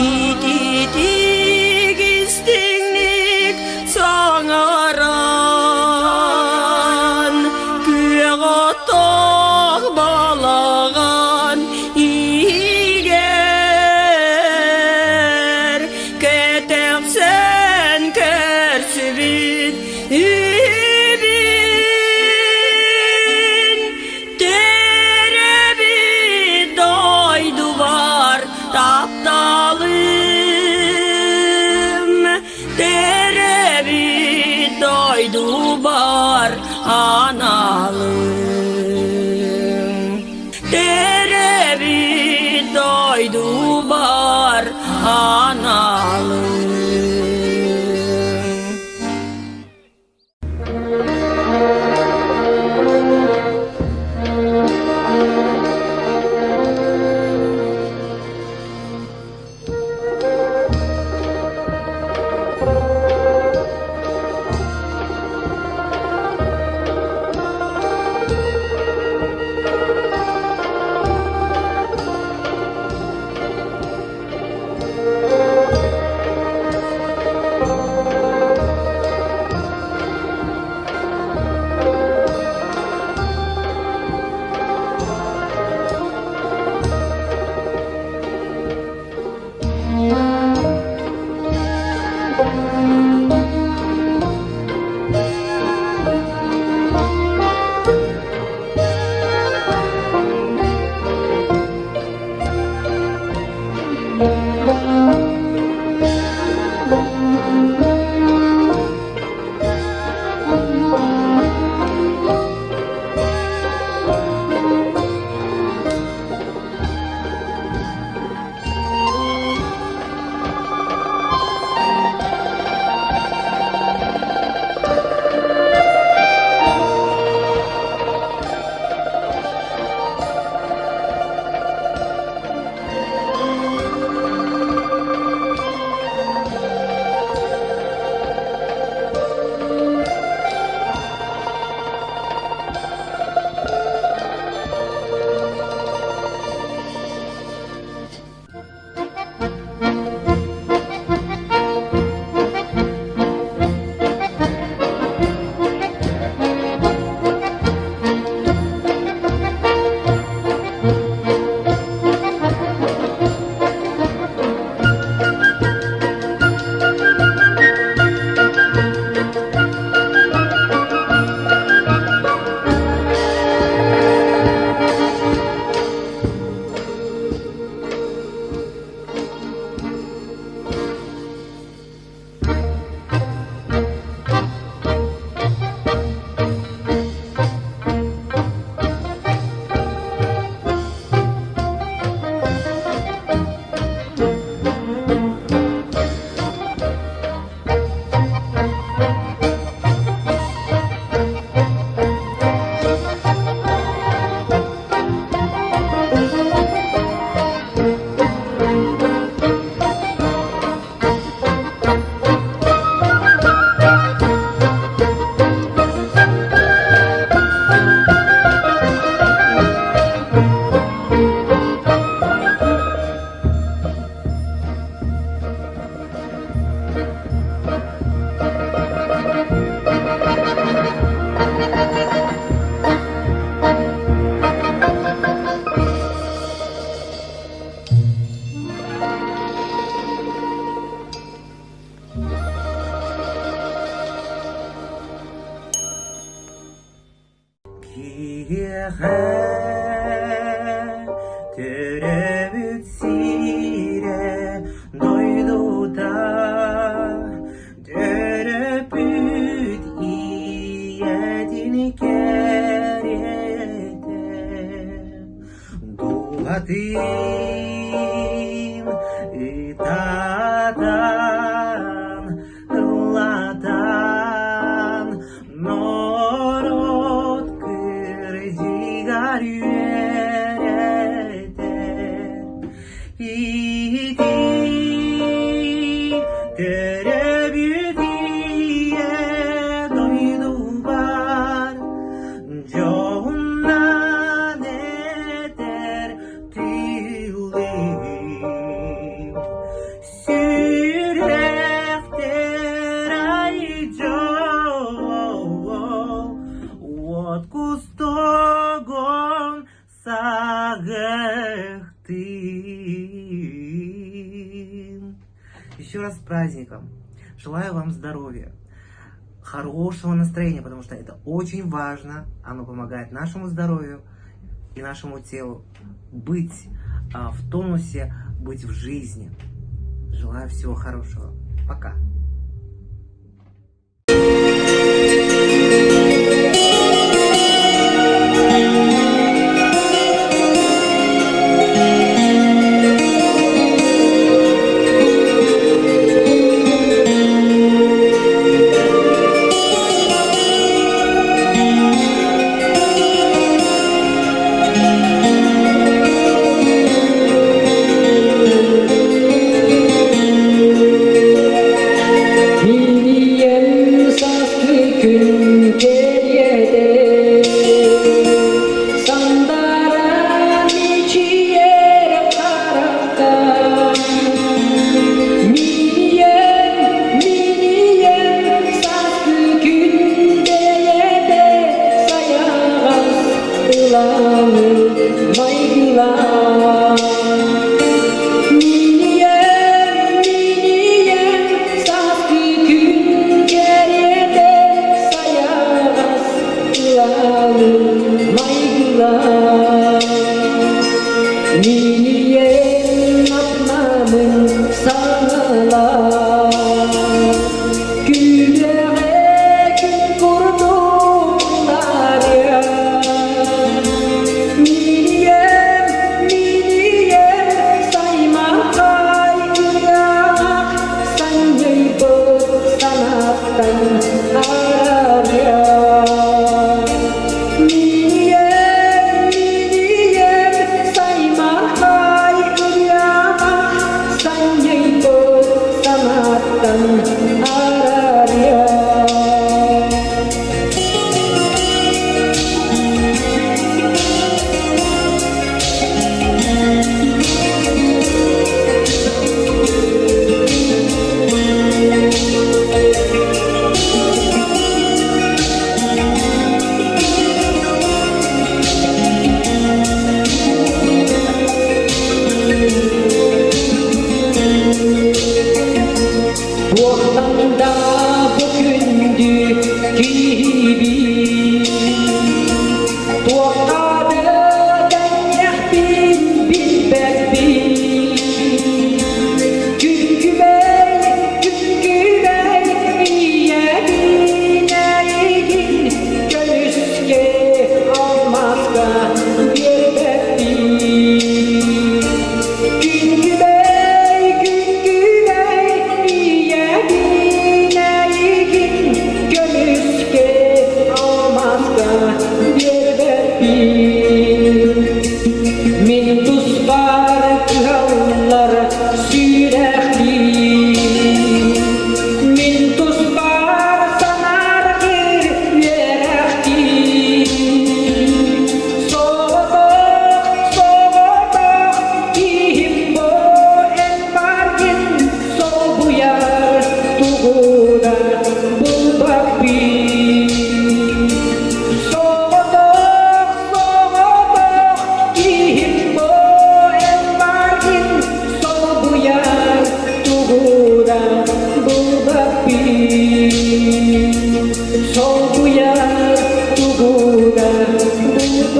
ититик истиҥник саҥаран күөх оттоох балаҕан иһигэр кэтэхсэн көрсүбүт Үбүн төрөбүт дойдубар тапталым, төрөбүт дойдубар аналым. Төрөбүт дойдубар аналым. Киһиэхэ төрөөбүт сирэ дойдута төрөппүт ийэтин кэриэтэ дууһатын ытатан ыллатан норуот кырдьыгар үөрэтэр ити төрөөбүт ийэ дойдубар дьоһуннан этэр тылым Сүрэхтэр айдьол уот кустугун саҕахтыын. Еще раз с праздником! Желаю вам здоровья, хорошего настроения, потому что это очень важно. Оно помогает нашему здоровью и нашему телу быть в тонусе, быть в жизни. Желаю всего хорошего. Пока. Минийэн сааскы күн кэриэтэ Сандара мичийэр харахтан Минийэн, минийэн сааскы күн кэриэтэ Сайаҕас ыланы майгылаан Минийэн, минийэн сааскы күн кэриэтэ Сайаҕас ыланы майгылаан Минийэн апнамын саҥалаан Күлэҕэ күн курдук нарыйан Минийэн, минийэн саймахай ыраах Санньыйбыт санааттан арарыам Минийэн, минийэн саймахай ыраах Санньыйбыт санааттан арарыам Туохтан да бу күндү киһибин Туохха да тэҥнэхпин билбэппин Күн-күбэй, күн-күбэй ийэбин эйигин Көмүскэ алмааска биэрбэппин Күн-күбэй, күн-күбэй ийэбин эйигин Көмүскэ алмааска биэрбэппин Мин туспар кыһаллар сүрэхпин Мин туспар санааргыыр үөрэхтиин Соҕотох, соҕотох киһим бу эн баргын солбуйар тугу да булбаппын Соҕотох, соҕотох киһим бу эн баргын солбуйар тугу да булбаппын Солбуйар тугу да булбаппын.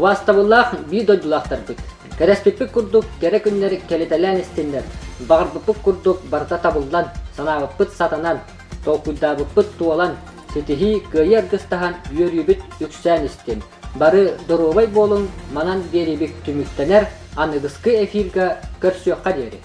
Убаастабыллаах биир дойдулаахтарбыт, кэрэспиппит курдук кэрэ күннэр кэлитэлээн истиннэр, баҕарбыппыт курдук барыта табыллан, санаабыппыт сатанан, толкуйдаабыппыт туолан, ситиһии кыайыы аргыстаһан үөрүүбүт үксээн истин. Бары доруобай буолуҥ, манан биэриибит түмүктэнэр, аныгыскы эфирга көрсүөххэ диэри.